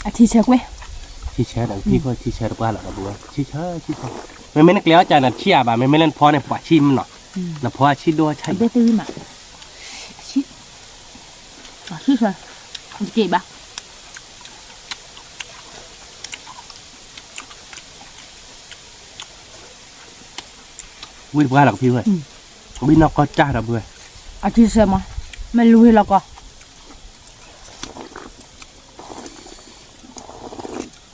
အထံဆၢကွ့ၢ်, ထံဆၢဒီးကဖံးခိၣ် ထံဆၢတပှၢ်လီၤ ဒီပုၢ်ဝဲၢ်, ထံဆၢ ထံဆၢ, မ့မ့ၢ်နကျဲအီၣ်ကၢ်နထံၣ်အါဘၣ်, မ့မ့ၢ်လၢနဖီန့ၣ် ပှၤဆံၣ်မနီၤ, နဖီအဆံၣ်ဒိၣ်ဆါအံၤ, ဆံၣ်ဆၢ, တက့ၢ်ဘၣ် ဝံၣ်တပှၢ်လီၤကဖံးဝဲ, ဝံၣ်နီၢ်ကီၢ်စၢ်ဒီပုၢ်ဝဲၢ်, အထံဆၢမး, မ့ၢ်လူၤဟ့ၣ်လီၤကီၢ်,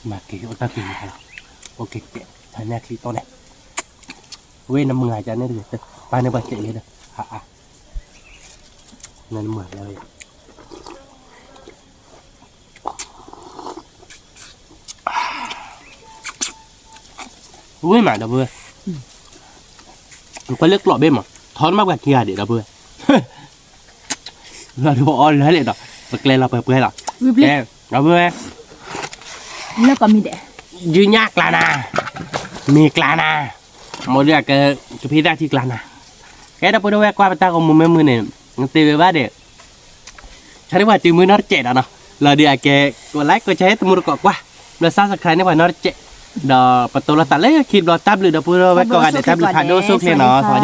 မၤက့ၤအိၣ်တၢ်က့ၤမၤလီၤ, အိၣ်က့ၤကဲး ဖဲန့ၣ်ချံတီၢ်န့ၣ်, ဝဲနမုၢ်ဂၤကန့ၣ်တဂ့ၤ, ပၢ်န့ၣ်ပှၤကဲးလံဒီး, အါအါ, နမုၢ်ဂၤလၢ ဝံၣ်မး ဒီပုၢ်ဝဲၢ်, ကွၢ်လၢကျိးဘ့ၣ်မး ထီနမးပှၤခံဂၤဒံး ဒီပုၢ်ဝဲၢ်, လီၤဒုးအီၣ်လၢလဲၣ်ဒီး ပကျဲလီၤပှဲၤပှဲၤလီၤ, ဒီပုၢ်ဝဲၢ်, လၢကီၢ်မံၤဒဲး, ယုၢ်ညၣ်ကျးနၤ, မ့ၤကျးနၤ, မ့ၢ်ဒ်အကဲ ကဖံသၣ်ထံကျးနၤ, ကဲ ဒီပုၢ်ဝဲၢ် ကွၢ်ပတၢ်ဂီၤမူမ့ၢ်မုာ်န့ၣ် တ့ၢ်ဝဲဘၣ်ဒီး ဆၢန့ၢ်ပှၤတုၤမုၢ်နီတစဲးဒီးနီၤ, လီၤဒုးအကဲ ကိးlike ကိးshare တမူတကိးကွၢ်, ဘျီ subscribe န့ၢ်ပှၤနီတစဲး, ဒီးပတိၢ်လိာ်သးလၢခံဘျီ တၢ်ဘျုးဒီပုၢ်ဝဲၢ်ကိးဂၤဒဲး တၢ်ဘျုးဖးဒိၣ်ဆိၣ်ချ့နီၤ.